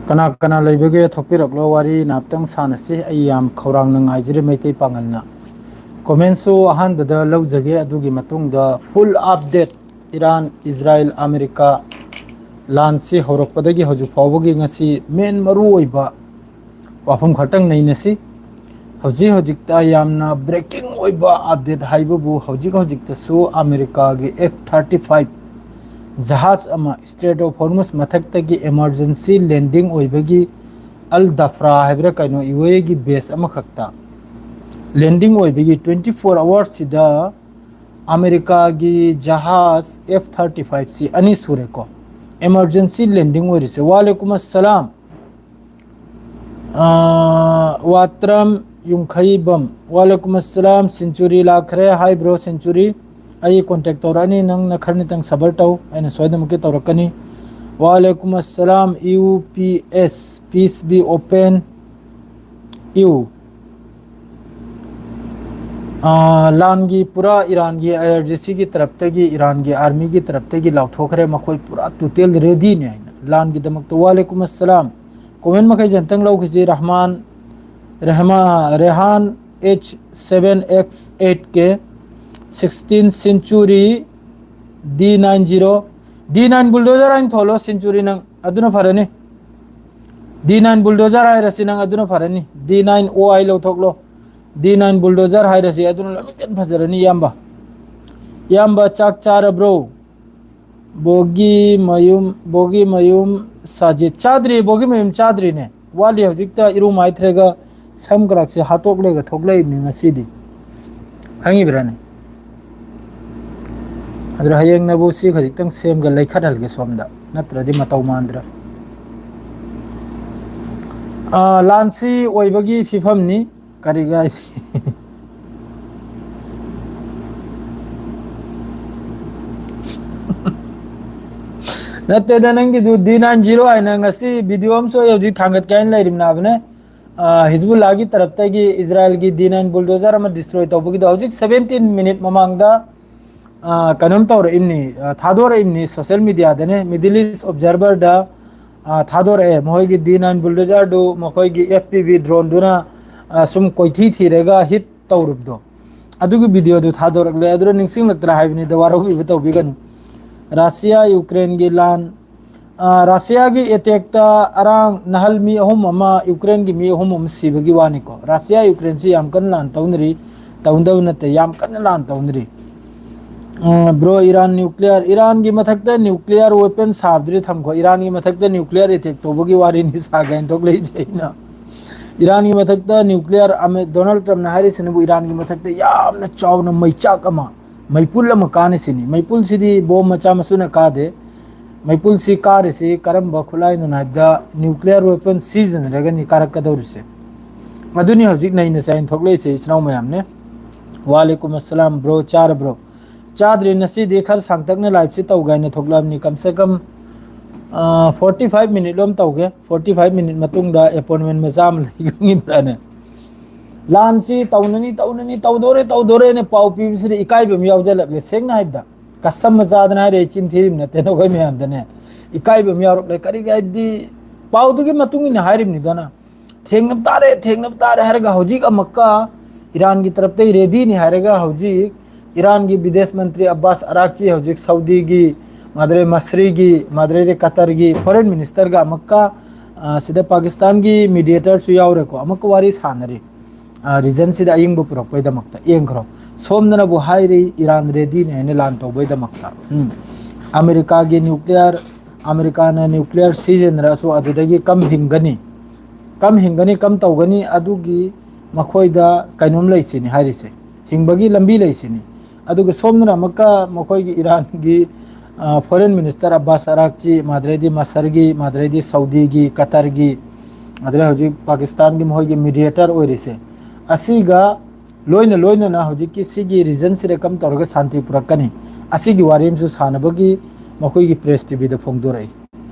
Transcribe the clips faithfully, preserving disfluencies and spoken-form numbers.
ꯀꯅꯥ ꯀꯅꯥ ꯂꯩꯕꯒꯦ? ꯊꯣꯛꯄꯤꯔꯛꯂꯣ, ꯋꯥꯔꯤ ꯉꯥꯛꯇꯪ ꯁꯥꯟꯅꯁꯤ꯫ ꯑꯩ ꯌꯥꯝ ꯈꯧꯔꯥꯡꯅ ꯉꯥꯏꯖꯔꯤ ꯃꯩꯇꯩ ꯄꯥꯉꯜꯅ꯫ Commentꯁꯨ ꯑꯍꯥꯟꯕꯗ ꯂꯧꯖꯒꯦ, ꯑꯗꯨꯒꯤ ꯃꯇꯨꯡꯗ full update ꯏꯔꯥꯟ, ꯏꯖꯔꯥꯏꯜ, ꯑꯃꯦꯔꯤꯀꯥ ꯂꯥꯟꯁꯤ ꯍꯧꯔꯛꯄꯗꯒꯤ ꯍꯧꯖꯤꯛ ꯐꯥꯎꯕꯒꯤ ꯉꯁꯤ main ꯃꯔꯨ ꯑꯣꯏꯕ ꯋꯥꯐꯝ ꯈꯛꯇꯪ ꯅꯩꯅꯁꯤ꯫ ꯍꯧꯖꯤꯛ ꯍꯧꯖꯤꯛꯇ ꯌꯥꯝꯅ breaking ꯑꯣꯏꯕ update ꯍꯥꯏꯕꯕꯨ ꯍꯧꯖꯤꯛ ꯍꯧꯖꯤꯛꯇꯁꯨ ꯑꯃꯦꯔꯤꯀꯥꯒꯤ F thirty five ꯖꯍꯥꯖ ꯑꯃ Strait of Hormuz ꯃꯊꯛꯇꯒꯤ emergency landing ꯑꯣꯏꯕꯒꯤ ꯑꯜ ꯗꯐ꯭ꯔꯥ ꯍꯥꯏꯕ꯭ꯔꯥ ꯀꯩꯅꯣ, ꯌꯨ ꯑꯦꯒꯤ base ꯑꯃꯈꯛꯇ landing ꯑꯣꯏꯕꯒꯤ twenty four hoursꯁꯤꯗ ꯑꯃꯦꯔꯤꯀꯥꯒꯤ ꯖꯍꯥꯖ F thirty fiveꯁꯤ ꯑꯅꯤ ꯁꯨꯔꯦꯀꯣ emergency landing ꯑꯣꯏꯔꯤꯁꯦ꯫ ꯋꯥꯂꯦꯀꯨꯝ ꯑꯁꯂꯥꯝ꯫ ꯑꯥ, ꯋꯥꯇ꯭ꯔꯝ ꯌꯨꯝꯈꯩꯕꯝ꯫ ꯋꯥꯂꯦꯀꯨꯝ ꯑꯁꯂꯥꯝ, ꯁꯦꯟꯆꯨꯔꯤ ꯂꯥꯛꯈ꯭ꯔꯦ꯫ Hi bro ꯁꯦꯟꯆꯨꯔꯤ, ꯑꯩ contact ꯇꯧꯔꯛꯑꯅꯤ, ꯅꯪꯅ ꯈꯔꯅꯤꯇꯪ ꯁꯕꯔ ꯇꯧ, ꯑꯩꯅ ꯁꯣꯏꯗꯅꯃꯛꯀꯤ ꯇꯧꯔꯛꯀꯅꯤ꯫ ꯋꯥꯂꯦꯀꯨꯝ ꯑꯁꯂꯥꯝ, U P S, peace be open you꯫ ꯑꯥ, ꯂꯥꯟꯒꯤ ꯄꯨꯔꯥ ꯏꯔꯥꯟꯒꯤ ꯑꯥꯏ ꯑꯥꯔ ꯖꯤ ꯁꯤꯒꯤ ꯇꯔꯞꯇꯒꯤ, ꯏꯔꯥꯟꯒꯤ ꯑꯥꯔꯃꯤꯒꯤ ꯇꯔꯞꯇꯒꯤ ꯂꯥꯎꯊꯣꯛꯈ꯭ꯔꯦ, ꯃꯈꯣꯏ ꯄꯨꯔꯥ total readyꯅꯦ ꯍꯥꯏꯅ ꯂꯥꯟꯒꯤꯗꯃꯛꯇ꯫ ꯋꯥꯂꯦꯀꯨꯝ ꯑꯁꯂꯥꯝ꯫ Comment ꯃꯈꯩꯁꯦ ꯑꯝꯇꯪ ꯂꯧꯈꯤꯁꯤ꯫ Rahman, ꯔꯍꯃꯥ, ꯔꯦꯍꯥꯟ H seven X eight K sixteen Century D nine zero, D nine Bulldozer ꯍꯥꯏꯅ ꯊꯣꯜꯂꯣ ꯁꯦꯟꯆꯨꯔꯤ ꯅꯪ, ꯑꯗꯨꯅ ꯐꯔꯅꯤ꯫ D nine Bulldozer ꯍꯥꯏꯔꯁꯤ ꯅꯪ, ꯑꯗꯨꯅ ꯐꯔꯅꯤ꯫ D nine O I ꯂꯧꯊꯣꯛꯂꯣ, D nine Bulldozer ꯍꯥꯏꯔꯁꯤ, ꯑꯗꯨꯅ ꯂꯣꯏꯅꯃꯛ ꯍꯦꯟꯅ ꯐꯖꯔꯅꯤ ꯏꯌꯥꯝꯕ꯫ ꯏꯌꯥꯝꯕ ꯆꯥꯛ ꯆꯥꯔꯕ꯭ꯔꯣ? ꯕꯣꯒꯤ ꯃꯌꯨꯝ, ꯕꯣꯒꯤ ꯃꯌꯨꯝ ꯁꯥꯖꯤꯠ꯫ ꯆꯥꯗ꯭ꯔꯤ, ꯕꯣꯒꯤ ꯃꯌꯨꯝ ꯆꯥꯗ꯭ꯔꯤꯅꯦ꯫ ꯋꯥꯠꯂꯤ, ꯍꯧꯖꯤꯛꯇ ꯏꯔꯨ ꯃꯥꯏꯊꯔꯒ ꯁꯝ ꯀꯔꯛꯁꯦ ꯍꯥꯠꯇꯣꯛꯂꯒ ꯊꯣꯛꯂꯛꯏꯕꯅꯤ ꯉꯁꯤꯗꯤ꯫ ꯈꯪꯉꯤꯕ꯭ꯔꯥꯅꯦ? ꯑꯗꯨꯅ ꯍꯌꯦꯡꯅꯕꯨ ꯁꯤ ꯈꯖꯤꯛꯇꯪ ꯁꯦꯝꯒ ꯂꯩꯈꯠꯍꯜꯒꯦ ꯁꯣꯝꯗ, ꯅꯠꯇ꯭ꯔꯗꯤ ꯃꯇꯧ ꯃꯥꯟꯗ꯭ꯔꯦ꯫ ꯑꯥ, ꯂꯥꯟꯁꯤ ꯑꯣꯏꯕꯒꯤ ꯐꯤꯕꯝꯅꯤ꯫ ꯀꯔꯤꯒ ꯅꯠꯇꯦꯗ, ꯅꯪꯒꯤꯗꯨ D nine zero ꯍꯥꯏꯅ ꯉꯁꯤ video ꯑꯃꯁꯨ ꯑꯩ ꯍꯧꯖꯤꯛ ꯊꯥꯡꯒꯠꯀꯦ ꯍꯥꯏꯅ ꯂꯩꯔꯤꯕꯅꯦ꯫ ꯑꯥ, ꯍꯤꯖꯕꯨꯜꯂꯥꯒꯤ ꯇꯔꯞꯇꯒꯤ ꯏꯖꯔꯥꯏꯜꯒꯤ D nine Bulldozer ꯑꯃ destroy ꯇꯧꯕꯒꯤꯗꯣ ꯍꯧꯖꯤꯛ seventeen minute ꯃꯃꯥꯡꯗ, ꯑꯥ, ꯀꯩꯅꯣꯝ ꯇꯧꯔꯛꯏꯕꯅꯤ, ꯑꯥ, ꯊꯥꯗꯣꯔꯛꯏꯕꯅꯤ social mediaꯗꯅꯦ, Middle East Observerꯗ꯫ ꯑꯥ, ꯊꯥꯗꯣꯔꯛꯑꯦ꯫ ꯃꯈꯣꯏꯒꯤ ꯗꯤ ꯅꯥꯏꯟ ꯕꯨꯜꯗꯣꯖꯔꯗꯨ ꯃꯈꯣꯏꯒꯤ ꯑꯦꯐ ꯄꯤ ꯚꯤ ꯗ꯭ꯔꯣꯟꯗꯨꯅ, ꯑꯥ, ꯁꯨꯝ ꯀꯣꯏꯊꯤ ꯊꯤꯔꯒ ꯍꯤꯠ ꯇꯧꯔꯨꯕꯗꯣ, ꯑꯗꯨꯒꯤ ꯚꯤꯗꯤꯑꯣꯗꯨ ꯊꯥꯗꯣꯔꯛꯂꯦ꯫ ꯑꯗꯨꯅ ꯅꯤꯡꯁꯤꯡꯂꯛꯇꯅ ꯍꯥꯏꯕꯅꯤꯗ, ꯋꯥꯔꯧꯕꯤꯕ ꯇꯧꯕꯤꯒꯅꯨ꯫ ꯔꯥꯁꯤꯌꯥ ꯌꯨꯀ꯭ꯔꯦꯟꯒꯤ ꯂꯥꯟ, ꯑꯥ, ꯔꯥꯁꯤꯌꯥꯒꯤ ꯑꯦꯇꯦꯛꯇ ꯑꯔꯥꯡ ꯅꯍꯜ ꯃꯤ ꯑꯍꯨꯝ ꯑꯃ, ꯌꯨꯀ꯭ꯔꯦꯟꯒꯤ ꯃꯤ ꯑꯍꯨꯝ ꯑꯃ ꯁꯤꯕꯒꯤ ꯋꯥꯅꯤꯀꯣ꯫ ꯔꯥꯁꯤꯌꯥ ꯌꯨꯀ꯭ꯔꯦꯟꯁꯤ ꯌꯥꯝ ꯀꯟꯅ ꯂꯥꯟ ꯇꯧꯅꯔꯤ, ꯇꯧꯅꯗꯕ ꯅꯠꯇꯦ, ꯌꯥꯝ ꯀꯟꯅ ꯂꯥꯟ ꯇꯧꯅꯔꯤ꯫ ꯑ, ꯕ꯭ꯔꯣ, ꯏꯔꯥꯟ ꯅ꯭ꯌꯨꯀ꯭ꯂꯤꯌꯔ, ꯏꯔꯥꯟꯒꯤ ꯃꯊꯛꯇ ꯅ꯭ꯌꯨꯀ꯭ꯂꯤꯌꯔ ꯋꯦꯄꯟ ꯁꯥꯕꯗꯨꯗꯤ ꯊꯝꯈꯣ꯫ ꯏꯔꯥꯟꯒꯤ ꯃꯊꯛꯇ ꯅ꯭ꯌꯨꯀ꯭ꯂꯤꯌꯔ ꯑꯦꯇꯦꯛ ꯇꯧꯕꯒꯤ ꯋꯥꯔꯤꯅꯤ ꯁꯥꯒꯦꯅ ꯊꯣꯛꯂꯛꯏꯁꯦ ꯑꯩꯅ꯫ ꯏꯔꯥꯟꯒꯤ ꯃꯊꯛꯇ ꯅ꯭ꯌꯨꯀ꯭ꯂꯤꯌꯔ, ꯑꯃꯦ-, ꯗꯣꯅꯥꯜꯗ ꯇ꯭ꯔꯝꯞꯅ ꯍꯥꯏꯔꯤꯁꯤꯅꯕꯨ ꯏꯔꯥꯟꯒꯤ ꯃꯊꯛꯇ ꯌꯥꯝꯅ ꯆꯥꯎꯅ ꯃꯩꯆꯥꯛ ꯑꯃ, ꯃꯩꯄꯨꯜ ꯑꯃ ꯀꯥꯅꯤ ꯁꯤꯅꯤ꯫ ꯃꯩꯄꯨꯜꯁꯤꯗꯤ ꯕꯣꯝ ꯃꯆꯥ ꯃꯁꯨꯅ ꯀꯥꯗꯦ꯫ ꯃꯩꯄꯨꯜꯁꯤ ꯀꯥꯔꯤꯁꯤ ꯀꯔꯝꯕ ꯈꯨꯠꯂꯥꯏꯅꯣ ꯍꯥꯏꯕꯗ ꯅ꯭ꯌꯨꯀ꯭ꯂꯤꯌꯔ ꯋꯦꯄꯟ ꯁꯤꯖꯤꯟꯅꯔꯒꯅꯤ ꯀꯥꯔꯛꯀꯗꯧꯔꯤꯁꯦ꯫ ꯑꯗꯨꯅꯤ ꯍꯧꯖꯤꯛ ꯅꯩꯅ ꯆꯥꯏꯅ ꯊꯣꯛꯂꯛꯏꯁꯦ, ꯏꯆꯤꯟ ꯏꯅꯥꯎ ꯃꯌꯥꯝꯅꯦ꯫ ꯋꯥꯂꯦꯀꯨꯝ ꯑꯁꯂꯥꯝ ꯕ꯭ꯔꯣ, ꯆꯥꯔꯕ꯭ꯔꯣ? ꯆꯥꯗ꯭ꯔꯤ, ꯉꯁꯤꯗꯤ ꯈꯔ ꯁꯥꯡꯇꯛꯅ ꯂꯥꯏꯐꯁꯤ ꯇꯧꯒꯦ ꯍꯥꯏꯅ ꯊꯣꯛꯂꯛꯑꯕꯅꯤ꯫ ꯀꯝ ꯁꯦ ꯀꯝ, ꯑ, ꯐꯣꯔꯇꯤ ꯐꯥꯏꯚ ꯃꯤꯅꯤꯠ ꯂꯣꯝ ꯇꯧꯒꯦ꯫ ꯐꯣꯔꯇꯤ ꯐꯥꯏꯚ ꯃꯤꯅꯤꯠ ꯃꯇꯨꯡꯗ ꯑꯦꯄꯣꯏꯟꯃꯦꯟ ꯃꯆꯥ ꯑꯃ ꯂꯩꯒꯅꯤꯕ꯭ꯔꯥꯅꯦ? ꯂꯥꯟꯁꯤ ꯇꯧꯅꯅꯤ, ꯇꯧꯅꯅꯤ, ꯇꯧꯗꯣꯔꯦ, ꯇꯧꯗꯣꯔꯦꯅ ꯄꯥꯎ ꯄꯤꯕꯁꯤꯗ ꯏꯀꯥꯏꯕ ꯑꯃ ꯌꯥꯎꯖꯜꯂꯛꯂꯦ, ꯁꯦꯡꯅ ꯍꯥꯏꯕꯗ꯫ ꯀꯁꯝ ꯃꯆꯥꯗꯅ ꯍꯥꯏꯔꯦ, ꯑꯩ ꯆꯤꯟ ꯊꯤꯔꯤꯕ ꯅꯠꯇꯦ ꯅꯈꯣꯏ ꯃꯌꯥꯝꯗꯅꯦ꯫ ꯏꯀꯥꯏꯕ ꯑꯃ ꯌꯥꯎꯔꯛꯂꯦ꯫ ꯀꯔꯤꯒꯤ ꯍꯥꯏꯕꯗꯤ ꯄꯥꯎꯗꯨꯒꯤ ꯃꯇꯨꯡ ꯏꯟꯅ ꯍꯥꯏꯔꯤꯕꯅꯤꯗꯅ꯫ ꯊꯦꯡꯅꯕ ꯇꯥꯔꯦ, ꯊꯦꯡꯅꯕ ꯇꯥꯔꯦ ꯍꯥꯏꯔꯒ ꯍꯧꯖꯤꯛ ꯑꯃꯨꯛꯀ ꯏꯔꯥꯟꯒꯤ ꯇꯔꯞꯇꯩ ꯔꯦꯗꯤꯅꯤ ꯍꯥꯏꯔꯒ ꯍꯧꯖꯤꯛ ꯏꯔꯥꯟꯒꯤ ꯕꯤꯗꯦꯁ ꯃꯟꯇ꯭ꯔꯤ ꯑꯕꯥꯁ ꯑꯔꯥꯛꯆꯤ ꯍꯧꯖꯤꯛ ꯁꯥꯎꯗꯤꯒꯤ, ꯃꯥꯗ꯭ꯔꯦ ꯃꯁ꯭ꯔꯤꯒꯤ, ꯃꯥꯗ꯭ꯔꯦ ꯀꯇꯔꯒꯤ ꯐꯣꯔꯦꯟ ꯃꯤꯅꯤꯁꯇꯔꯒ ꯑꯃꯨꯛꯀ, ꯑ, ꯁꯤꯗ ꯄꯥꯀꯤꯁꯇꯥꯟꯒꯤ ꯃꯤꯗꯤꯌꯦꯇꯔꯁꯨ ꯌꯥꯎꯔꯦꯀꯣ, ꯑꯃꯨꯛꯀ ꯋꯥꯔꯤ ꯁꯥꯟꯅꯔꯤ꯫ ꯑ, ꯔꯤꯖꯟꯁꯤꯗ ꯑꯌꯤꯡꯕ ꯄꯨꯔꯛꯄꯩꯗꯃꯛꯇ꯫ ꯌꯦꯡꯈ꯭ꯔꯣ, ꯁꯣꯝꯗꯅꯕꯨ ꯍꯥꯏꯔꯤ ꯏꯔꯥꯟ ꯔꯦꯗꯤꯅꯤ ꯍꯥꯏꯅ ꯂꯥꯟ ꯇꯧꯕꯩꯗꯃꯛꯇ꯫ ꯎꯝ꯫ ꯑꯃꯦꯔꯤꯀꯥꯒꯤ ꯅ꯭ꯌꯨꯀ꯭ꯂꯤꯌꯔ, ꯑꯃꯦꯔꯤꯀꯥꯅ ꯅ꯭ꯌꯨꯀ꯭ꯂꯤꯌꯔ ꯁꯤꯖꯤꯟꯅꯔꯁꯨ ꯑꯗꯨꯗꯒꯤ ꯀꯝ ꯍꯤꯡꯒꯅꯤ, ꯀꯝ ꯍꯤꯡꯒꯅꯤ, ꯀꯝ ꯇꯧꯒꯅꯤ, ꯑꯗꯨꯒꯤ ꯃꯈꯣꯏꯗ ꯀꯩꯅꯣꯝ ꯂꯩꯁꯤꯅꯤ ꯍꯥꯏꯔꯤꯁꯦ, ꯍꯤꯡꯕꯒꯤ ꯂꯝꯕꯤ ꯂꯩꯁꯤꯅꯤ꯫ ꯑꯗꯨꯒ ꯁꯣꯝꯗꯅ ꯑꯃꯨꯛꯀ ꯃꯈꯣꯏꯒꯤ ꯏꯔꯥꯟꯒꯤ, ꯑ, ꯐꯣꯔꯦꯟ ꯃꯤꯅꯤꯁꯇꯔ ꯑꯕꯥꯁ ꯑꯔꯥꯛꯆꯤ, ꯃꯥꯗ꯭ꯔꯦꯗꯤ ꯃꯁꯔꯒꯤ, ꯃꯥꯗ꯭ꯔꯦꯗꯤ ꯁꯥꯎꯗꯤꯒꯤ, ꯀꯇꯔꯒꯤ, ꯑꯗꯨꯗ ꯍꯧꯖꯤꯛ ꯄꯥꯀꯤꯁꯇꯥꯟꯒꯤ ꯃꯈꯣꯏꯒꯤ ꯃꯤꯗꯤꯌꯦꯇꯔ ꯑꯣꯏꯔꯤꯁꯦ, ꯑꯁꯤꯒ ꯂꯣꯏꯅ ꯂꯣꯏꯅꯅ ꯍꯧꯖꯤꯛꯀꯤ ꯁꯤꯒꯤ ꯔꯤꯖꯟꯁꯤꯗ ꯀꯝ ꯇꯧꯔꯒ ꯁꯥꯟꯇꯤ ꯄꯨꯔꯛꯀꯅꯤ, ꯑꯁꯤꯒꯤ ꯋꯥꯔꯤ ꯑꯃꯁꯨ ꯁꯥꯟꯅꯕꯒꯤ ꯃꯈꯣꯏꯒꯤ ꯄ꯭ꯔꯦꯁ ꯇꯤꯚꯤꯗ ꯐꯣꯡꯗꯣꯔꯛꯏ꯫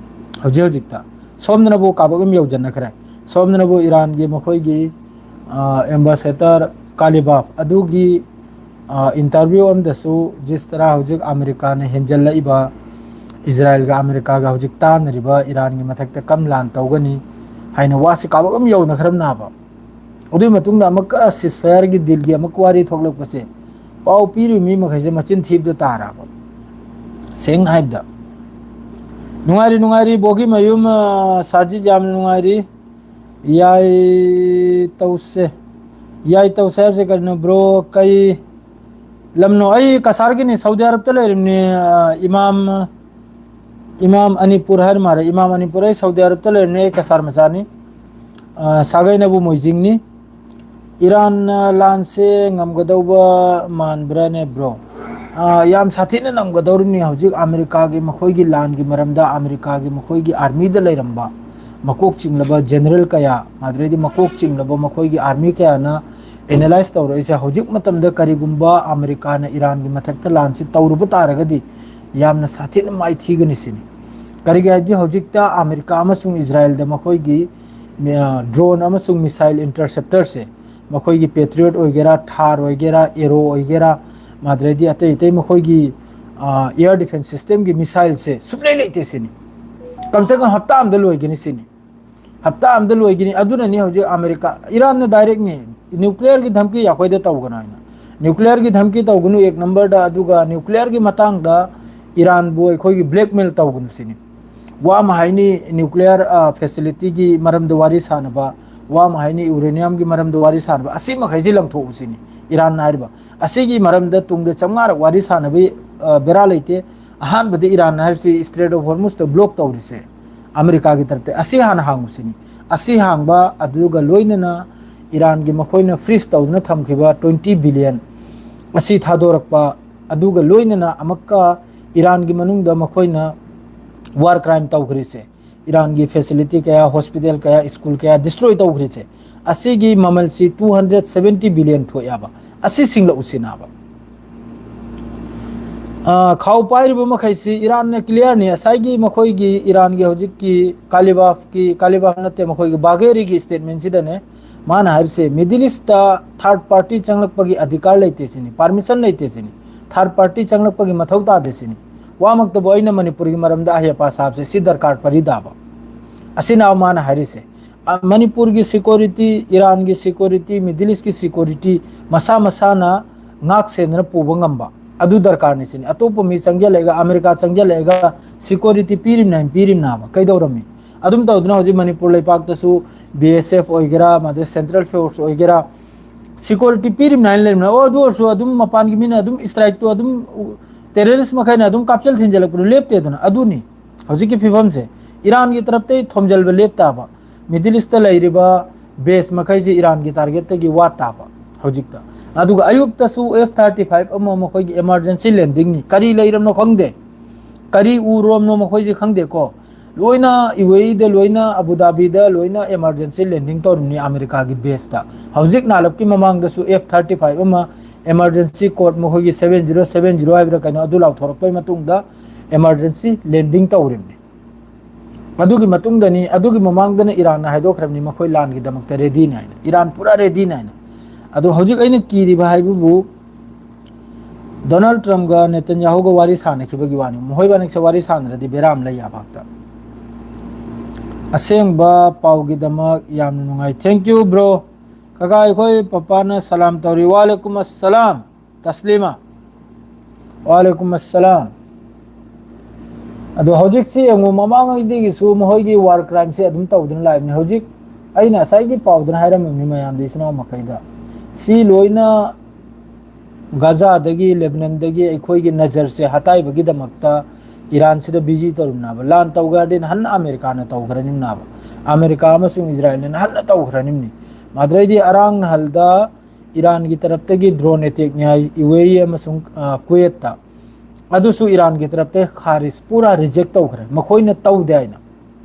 ꯍꯧꯖꯤꯛ ꯍꯧꯖꯤꯛꯇ ꯁꯣꯝꯗꯅꯕꯨ ꯀꯥꯕꯛ ꯑꯃ ꯌꯧꯖꯟꯅꯈ꯭ꯔꯦ꯫ ꯁꯣꯝꯗꯅꯕꯨ ꯏꯔꯥꯟꯒꯤ ꯃꯈꯣꯏꯒꯤ, ꯑ, ꯑꯦꯝꯕꯥꯁꯦꯗꯔ ꯀꯥꯂꯤꯕꯥꯐ ꯑꯗꯨꯒꯤ, ꯑ, ꯏꯟꯇꯔꯚ꯭ꯌꯨ ꯑꯃꯗꯁꯨ ꯖꯤꯁ ꯇꯔꯥ ꯍꯧꯖꯤꯛ ꯑꯃꯦꯔꯤꯀꯥꯅ ꯍꯦꯟꯖꯜꯂꯛꯏꯕ ꯏꯖꯔꯥꯏꯜꯒ ꯑꯃꯦꯔꯤꯀꯥꯒ ꯍꯧꯖꯤꯛ ꯇꯥꯟꯅꯔꯤꯕ ꯏꯔꯥꯟꯒꯤ ꯃꯊꯛꯇ ꯀꯝ ꯂꯥꯟ ꯇꯧꯒꯅꯤ ꯍꯥꯏꯅ ꯋꯥꯁꯤ ꯀꯥꯕꯛ ꯑꯃ ꯌꯧꯅꯈ꯭ꯔꯕꯅꯦꯕ꯫ ꯑꯗꯨꯒꯤ ꯃꯇꯨꯡꯗ ꯑꯃꯨꯛꯀ ceasefire-ꯒꯤ deal-ꯒꯤ ꯑꯃꯨꯛ ꯋꯥꯔꯤ ꯊꯣꯛꯂꯛꯄꯁꯦ, ꯄꯥꯎ ꯄꯤꯔꯤꯕ ꯃꯤ ꯃꯈꯩꯁꯦ ꯃꯆꯤꯟ ꯊꯤꯕꯗ ꯇꯥꯔꯕ, ꯁꯦꯡꯅ ꯍꯥꯏꯕꯗ꯫ ꯅꯨꯡꯉꯥꯏꯔꯤ, ꯅꯨꯡꯉꯥꯏꯔꯤ, ꯕꯣꯒꯤ ꯃꯌꯨꯝ, ꯑ, ꯁꯥꯖꯤꯠ, ꯌꯥꯝꯅ ꯅꯨꯡꯉꯥꯏꯔꯤ꯫ ꯌꯥꯏ ꯇꯧꯁꯦ꯫ ꯌꯥꯏ ꯇꯧꯁꯦ ꯍꯥꯏꯕꯁꯦ ꯀꯔꯤꯅꯣ, bro? ꯀꯩ ꯂꯝꯅꯣ? ꯑꯩ ꯀꯁꯥꯔꯒꯤꯅꯤ, ꯁꯥꯎꯗꯤ ꯑꯔꯕꯇ ꯂꯩꯔꯤꯕꯅꯤ꯫ ꯑ, ꯏꯃꯥꯝ, ꯏꯃꯥꯝ ꯑꯅꯤꯄꯨꯔ ꯍꯥꯏꯔ ꯃꯥꯜꯂꯦ꯫ ꯏꯃꯥꯝ ꯑꯅꯤꯄꯨꯔ, ꯑꯩ ꯁꯥꯎꯗꯤ ꯑꯔꯕꯇ ꯂꯩꯔꯤꯕꯅꯤ, ꯑꯩ ꯀꯁꯥꯔ ꯃꯆꯥꯅꯤ꯫ ꯑ, ꯁꯥꯒꯩꯅꯕꯨ ꯃꯣꯏꯖꯤꯡꯅꯤ꯫ ꯏꯔꯥꯟꯅ ꯂꯥꯟꯁꯦ ꯉꯝꯒꯗꯧꯕ ꯃꯥꯟꯕ꯭ꯔꯥꯅꯦ, bro? ꯑ, ꯌꯥꯝ ꯁꯥꯊꯤꯅ ꯉꯝꯒꯗꯧꯔꯤꯕꯅꯤ꯫ ꯍꯧꯖꯤꯛ ꯑꯃꯦꯔꯤꯀꯥꯒꯤ ꯃꯈꯣꯏꯒꯤ ꯂꯥꯟꯒꯤ ꯃꯔꯝꯗ ꯑꯃꯦꯔꯤꯀꯥꯒꯤ ꯃꯈꯣꯏꯒꯤ army-ꯗ ꯂꯩꯔꯝꯕ ꯃꯀꯣꯛ ꯆꯤꯡꯂꯕ general ꯀꯌꯥ, ꯑꯗꯨꯗꯩꯗꯤ ꯃꯀꯣꯛ ꯆꯤꯡꯂꯕ ꯃꯈꯣꯏꯒꯤ army ꯀꯌꯥꯅ analyse ꯇꯧꯔꯛꯏꯁꯦ, ꯍꯧꯖꯤꯛ ꯃꯇꯝꯗ ꯀꯔꯤꯒꯨꯝꯕ ꯑꯃꯦꯔꯤꯀꯥꯅ ꯏꯔꯥꯟꯒꯤ ꯃꯊꯛꯇ ꯂꯥꯟꯁꯤ ꯇꯧꯔꯨꯕ ꯇꯥꯔꯒꯗꯤ ꯌꯥꯝꯅ ꯁꯥꯊꯤꯅ ꯃꯥꯏꯊꯤꯒꯅꯤ ꯁꯤꯅꯤ꯫ ꯀꯔꯤꯒꯤ ꯍꯥꯏꯗꯤ ꯍꯧꯖꯤꯛꯇ ꯑꯃꯦꯔꯤꯀꯥ ꯑꯃꯁꯨꯡ ꯏꯖꯔꯥꯏꯜꯗ ꯃꯈꯣꯏꯒꯤ, ꯑ, drone ꯑꯃꯁꯨꯡ missile interceptor-ꯁꯦ, ꯃꯈꯣꯏꯒꯤ Patriot ꯑꯣꯏꯒꯦꯔꯥ, THAAD ꯑꯣꯏꯒꯦꯔꯥ, Arrow ꯑꯣꯏꯒꯦꯔꯥ, ꯃꯥꯗ꯭ꯔꯦꯗꯤ ꯑꯇꯩ ꯑꯇꯩ ꯃꯈꯣꯏꯒꯤ, ꯑ, air defense system-ꯒꯤ missile-ꯁꯦ ꯁꯨꯡꯂꯩ ꯂꯩꯇꯦ ꯁꯤꯅꯤ꯫ ꯀꯝ ꯁꯦ ꯀꯝ ꯍꯞꯇꯥ ꯑꯃꯗ ꯂꯣꯏꯒꯅꯤ ꯁꯤꯅꯤ꯫ ꯍꯞꯇꯥ ꯑꯃꯗ ꯂꯣꯏꯒꯅꯤ꯫ ꯑꯗꯨꯅꯅꯤ ꯍꯧꯖꯤꯛ ꯑꯃꯦꯔꯤꯀꯥ, ꯏꯔꯥꯟꯅ direct-ꯅꯤ, nuclear-ꯒꯤ ꯙꯝꯀꯤ ꯑꯩꯈꯣꯏꯗ ꯇꯧꯒꯅꯨ ꯍꯥꯏꯅ꯫ Nuclear-ꯒꯤ ꯙꯝꯀꯤ ꯇꯧꯒꯅꯨ ꯑꯦꯛ ꯅꯝꯕꯔꯗ, ꯑꯗꯨꯒ nuclear-ꯒꯤ ꯃꯇꯥꯡꯗ ꯏꯔꯥꯟꯕꯨ ꯑꯩꯈꯣꯏꯒꯤ blackmail ꯇꯧꯒꯅꯨ ꯁꯤꯅꯤ꯫ ꯋꯥ ꯑꯃ ꯍꯥꯏꯅꯤ, nuclear, ꯑ, facility-ꯒꯤ ꯃꯔꯝꯗ ꯋꯥꯔꯤ ꯁꯥꯟꯅꯕ, ꯋꯥ ꯑꯃ ꯍꯥꯏꯅꯤ, uranium-ꯒꯤ ꯃꯔꯝꯗ ꯋꯥꯔꯤ ꯁꯥꯟꯅꯕ, ꯑꯁꯤ ꯃꯈꯩꯁꯤ ꯂꯪꯊꯣꯛꯎ ꯁꯤꯅꯤ ꯏꯔꯥꯟꯅ ꯍꯥꯏꯔꯤꯕ꯫ ꯑꯁꯤꯒꯤ ꯃꯔꯝꯗ ꯇꯨꯡꯗ ꯆꯥꯝꯃꯉꯥꯔꯛ ꯋꯥꯔꯤ ꯁꯥꯟꯅꯕꯒꯤ, ꯑ, ꯕꯦꯔꯥ ꯂꯩꯇꯦ꯫ ꯑꯍꯥꯟꯕꯗ ꯏꯔꯥꯟꯅ ꯍꯥꯏꯔꯤꯁꯤ Strait of Hormuz-ꯇ block ꯇꯧꯔꯤꯁꯦ ꯑꯃꯦꯔꯤꯀꯥꯒꯤ ꯇꯔꯞꯇ꯫ ꯑꯁꯤ ꯍꯥꯟꯅ ꯍꯥꯡꯉꯨ ꯁꯤꯅꯤ꯫ ꯑꯁꯤ ꯍꯥꯡꯕ, ꯑꯗꯨꯒ ꯂꯣꯏꯅꯅ ꯏꯔꯥꯟꯒꯤ ꯃꯈꯣꯏꯅ freeze ꯇꯧꯗꯨꯅ ꯊꯝꯈꯤꯕ twenty billion ꯑꯁꯤ ꯊꯥꯗꯣꯔꯛꯄ, ꯑꯗꯨꯒ ꯂꯣꯏꯅꯅ ꯑꯃꯨꯛꯀ ꯏꯔꯥꯟꯒꯤ ꯃꯅꯨꯡꯗ ꯃꯈꯣꯏꯅ war crime ꯇꯧꯈ꯭ꯔꯤꯁꯦ, ꯏꯔꯥꯟꯒꯤ facility ꯀꯌꯥ, hospital ꯀꯌꯥ, school ꯀꯌꯥ destroy ꯇꯧꯈ꯭ꯔꯤꯁꯦ, ꯑꯁꯤꯒꯤ ꯃꯃꯜꯁꯤ two hundred seventy billion ꯊꯣꯛꯑꯦꯕ꯫ ꯑꯁꯤ ꯁꯤꯡꯂꯛꯎ ꯁꯤꯅꯥꯕ꯫ ꯑ, ꯈꯥꯎ ꯄꯥꯏꯔꯤꯕ ꯃꯈꯩꯁꯤ ꯏꯔꯥꯟꯅ clear-ꯅꯤ꯫ ꯉꯁꯥꯏꯒꯤ ꯃꯈꯣꯏꯒꯤ ꯏꯔꯥꯟꯒꯤ ꯍꯧꯖꯤꯛꯀꯤ ꯀꯥꯂꯤꯕꯥꯐꯀꯤ, ꯀꯥꯂꯤꯕꯥꯐ ꯅꯠꯇꯦ, ꯃꯈꯣꯏꯒꯤ ꯕꯥꯒꯦꯔꯤꯒꯤ statement-ꯁꯤꯗꯅꯦ ꯃꯥꯅ ꯍꯥꯏꯔꯤꯁꯦ, Middle East-ꯇ third party ꯆꯪꯂꯛꯄꯒꯤ ꯑꯙꯤꯀꯥꯔ ꯂꯩꯇꯦ ꯁꯤꯅꯤ, permission ꯂꯩꯇꯦ ꯁꯤꯅꯤ, third party ꯆꯪꯂꯛꯄꯒꯤ ꯃꯊꯧ ꯇꯥꯗꯦ ꯁꯤꯅꯤ꯫ ꯋꯥꯃꯛꯇꯕꯨ ꯑꯩꯅ ꯃꯅꯤꯄꯨꯔꯒꯤ ꯃꯔꯝꯗ ꯑꯍꯦꯄꯥ ꯁꯥꯕꯁꯦ ꯁꯤ ꯗꯔꯀꯥꯔ ꯄꯔꯤꯗꯥꯕ? ꯑꯁꯤꯅ ꯃꯥꯅ ꯍꯥꯏꯔꯤꯁꯦ꯫ ꯑ, ꯃꯅꯤꯄꯨꯔꯒꯤ security, ꯏꯔꯥꯟꯒꯤ security, Middle Eastꯀꯤ security ꯃꯁꯥ ꯃꯁꯥꯅ ꯉꯥꯛ ꯁꯦꯟꯗꯅ ꯄꯨꯕ ꯉꯝꯕ ꯑꯗꯨ ꯗꯔꯀꯥꯔꯅꯤ ꯁꯤꯅꯤ꯫ ꯑꯇꯣꯞꯄ ꯃꯤ ꯆꯪꯁꯤꯜꯂꯛꯑꯒ, ꯑꯃꯦꯔꯤꯀꯥ ꯆꯪꯁꯤꯜꯂꯛꯑꯒ security ꯄꯤꯔꯤꯕꯅꯤ ꯍꯥꯏꯅ ꯄꯤꯔꯤꯕꯅꯥꯕ? ꯀꯩꯗꯧꯔꯝꯃꯤ? ꯑꯗꯨꯝ ꯇꯧꯗꯅ ꯍꯧꯖꯤꯛ ꯃꯅꯤꯄꯨꯔ ꯂꯩꯄꯥꯛꯇꯁꯨ B S F ꯑꯣꯏꯒꯦꯔꯥ, ꯃꯗꯨ central force ꯑꯣꯏꯒꯦꯔꯥ, security ꯄꯤꯔꯤꯕꯅꯤ ꯍꯥꯏꯅ ꯂꯩꯔꯤꯕꯅꯤ꯫ ꯑꯣ, ꯑꯗꯨ ꯑꯣꯏꯔꯁꯨ ꯑꯗꯨꯝ ꯃꯄꯥꯟꯒꯤ ꯃꯤꯅ ꯑꯗꯨꯝ strikeꯇꯨ ꯑꯗꯨꯝ terrorist ꯃꯈꯩꯅ ꯑꯗꯨꯝ ꯀꯥꯞꯆꯜ ꯊꯤꯟꯖꯜꯂꯛꯄꯗꯨ ꯂꯦꯞꯇꯦꯗꯅ꯫ ꯑꯗꯨꯅꯤ ꯍꯧꯖꯤꯛꯀꯤ ꯐꯤꯕꯝꯁꯦ꯫ ꯏꯔꯥꯟꯒꯤ ꯇꯔꯞꯇꯩ ꯊꯣꯝꯖꯤꯜꯕ ꯂꯦꯞ ꯇꯥꯕ, Middle Eastꯇ ꯂꯩꯔꯤꯕ base ꯃꯈꯩꯁꯤ ꯏꯔꯥꯟꯒꯤ targetꯇꯒꯤ ꯋꯥꯠ ꯇꯥꯕ ꯍꯧꯖꯤꯛꯇ꯫ ꯑꯗꯨꯒ ꯑꯌꯨꯛꯇꯁꯨ F thirty five ꯑꯃ ꯃꯈꯣꯏꯒꯤ emergency landingꯅꯤ꯫ ꯀꯔꯤ ꯂꯩꯔꯝꯅꯣ ꯈꯪꯗꯦ, ꯀꯔꯤ ꯎꯔꯣꯝꯅꯣ ꯃꯈꯣꯏꯁꯤ ꯈꯪꯗꯦꯀꯣ꯫ ꯂꯣꯏꯅ UAEꯗ, ꯂꯣꯏꯅ ꯑꯕꯨ ꯙꯥꯕꯤꯗ ꯂꯣꯏꯅ emergency landing ꯇꯧꯔꯤꯕꯅꯤ ꯑꯃꯦꯔꯤꯀꯥꯒꯤ baseꯇ꯫ ꯍꯧꯖꯤꯛ ꯅꯥꯂꯞꯀꯤ ꯃꯃꯥꯡꯗꯁꯨ F thirty five ꯑꯃ emergency code ꯃꯈꯣꯏꯒꯤ seven zero seven zero ꯍꯥꯏꯕ꯭ꯔꯥ ꯀꯩꯅꯣ, ꯑꯗꯨ ꯂꯥꯎꯊꯣꯔꯛꯄꯩ ꯃꯇꯨꯡꯗ emergency landing ꯇꯧꯔꯤꯕꯅꯤ꯫ ꯑꯗꯨꯒꯤ ꯃꯇꯨꯡꯗꯅꯤ, ꯑꯗꯨꯒꯤ ꯃꯃꯥꯡꯗꯅ ꯏꯔꯥꯟꯅ ꯍꯥꯏꯗꯣꯛꯈ꯭ꯔꯕꯅꯤ ꯃꯈꯣꯏ ꯂꯥꯟꯒꯤꯗꯃꯛꯇ readyꯅꯤ ꯍꯥꯏꯅ, ꯏꯔꯥꯟ ꯄꯨꯔꯥ readyꯅꯤ ꯍꯥꯏꯅ꯫ ꯑꯗꯣ ꯍꯧꯖꯤꯛ ꯑꯩꯅ ꯀꯤꯔꯤꯕ ꯍꯥꯏꯕꯕꯨ ꯗꯣꯅꯥꯜꯗ ꯇ꯭ꯔꯝꯞꯒ ꯅꯦꯇꯟꯌꯥꯍꯨꯒ ꯋꯥꯔꯤ ꯁꯥꯟꯅꯈꯤꯕꯒꯤ ꯋꯥꯅꯤ꯫ ꯃꯈꯣꯏꯕꯥꯅꯤꯁꯦ ꯋꯥꯔꯤ ꯁꯥꯟꯅꯔꯗꯤ ꯕꯦꯔꯥ ꯑꯃ ꯂꯩ ꯌꯥꯕꯥꯛꯇ꯫ ꯑꯁꯦꯡꯕ ꯄꯥꯎꯒꯤꯗꯃꯛ ꯌꯥꯝꯅ ꯅꯨꯡꯉꯥꯏ꯫ Thank you, bro. ꯀꯀꯥ, ꯑꯩꯈꯣꯏ ꯄꯄꯥꯅ ꯁꯂꯥꯝ ꯇꯧꯔꯤ꯫ ꯋꯥꯂꯦꯀꯨꯝ ꯑꯁꯂꯥꯝ, ꯇꯁꯂꯤꯃꯥ꯫ ꯋꯥꯂꯦꯀꯨꯝ ꯑꯁꯂꯥꯝ꯫ ꯑꯗꯣ ꯍꯧꯖꯤꯛꯁꯤ ꯌꯦꯡꯉꯨ, ꯃꯃꯥꯡꯉꯩꯗꯒꯤꯁꯨ ꯃꯈꯣꯏꯒꯤ war crimeꯁꯦ ꯑꯗꯨꯝ ꯇꯧꯗꯨꯅ ꯂꯥꯛꯏꯕꯅꯤ꯫ ꯍꯧꯖꯤꯛ ꯑꯩꯅ ꯉꯁꯥꯏꯒꯤ ꯄꯥꯎꯗꯅ ꯍꯥꯏꯔꯝꯃꯤꯕꯅꯤ ꯃꯌꯥꯝꯗ, ꯏꯆꯤꯟ ꯏꯅꯥꯎ ꯃꯈꯩꯗ, ꯁꯤ ꯂꯣꯏꯅ ꯒꯥꯖꯥꯗꯒꯤ, ꯂꯦꯕꯅꯟꯗꯒꯤ ꯑꯩꯈꯣꯏꯒꯤ ꯅꯖꯔꯁꯦ ꯍꯇꯥꯏꯕꯒꯤꯗꯃꯛꯇ ꯏꯔꯥꯟꯁꯤꯗ busy ꯇꯧꯔꯤꯕꯅꯦꯕ꯫ ꯂꯥꯟ ꯇꯧꯒꯦ ꯍꯥꯏꯔꯗꯤ ꯅꯍꯥꯟ ꯑꯃꯦꯔꯤꯀꯥꯅ ꯇꯧꯈ꯭ꯔꯅꯤꯕꯅꯦꯕ꯫ ꯑꯃꯦꯔꯤꯀꯥ ꯑꯃꯁꯨꯡ ꯏꯖꯔꯥꯌꯦꯜꯅ ꯅꯍꯥꯟꯅ ꯇꯧꯈ꯭ꯔꯅꯤꯕꯅꯤ꯫ ꯃꯗꯨꯗꯩꯗꯤ ꯑꯔꯥꯡ ꯅꯍꯜꯗ ꯏꯔꯥꯟꯒꯤ ꯇꯔꯞꯇꯒꯤ drone attackꯅꯤ ꯍꯥꯏ, UAE ꯑꯃꯁꯨꯡ, ꯑ, ꯀꯨꯋꯦꯠꯇ꯫ ꯑꯗꯨꯁꯨ ꯏꯔꯥꯟꯒꯤ ꯇꯔꯞꯇ ꯈꯥꯔꯤꯖ ꯄꯨꯔꯥ reject ꯇꯧꯈ꯭ꯔꯦ꯫ ꯃꯈꯣꯏꯅ ꯇꯧꯗꯦ ꯍꯥꯏꯅ꯫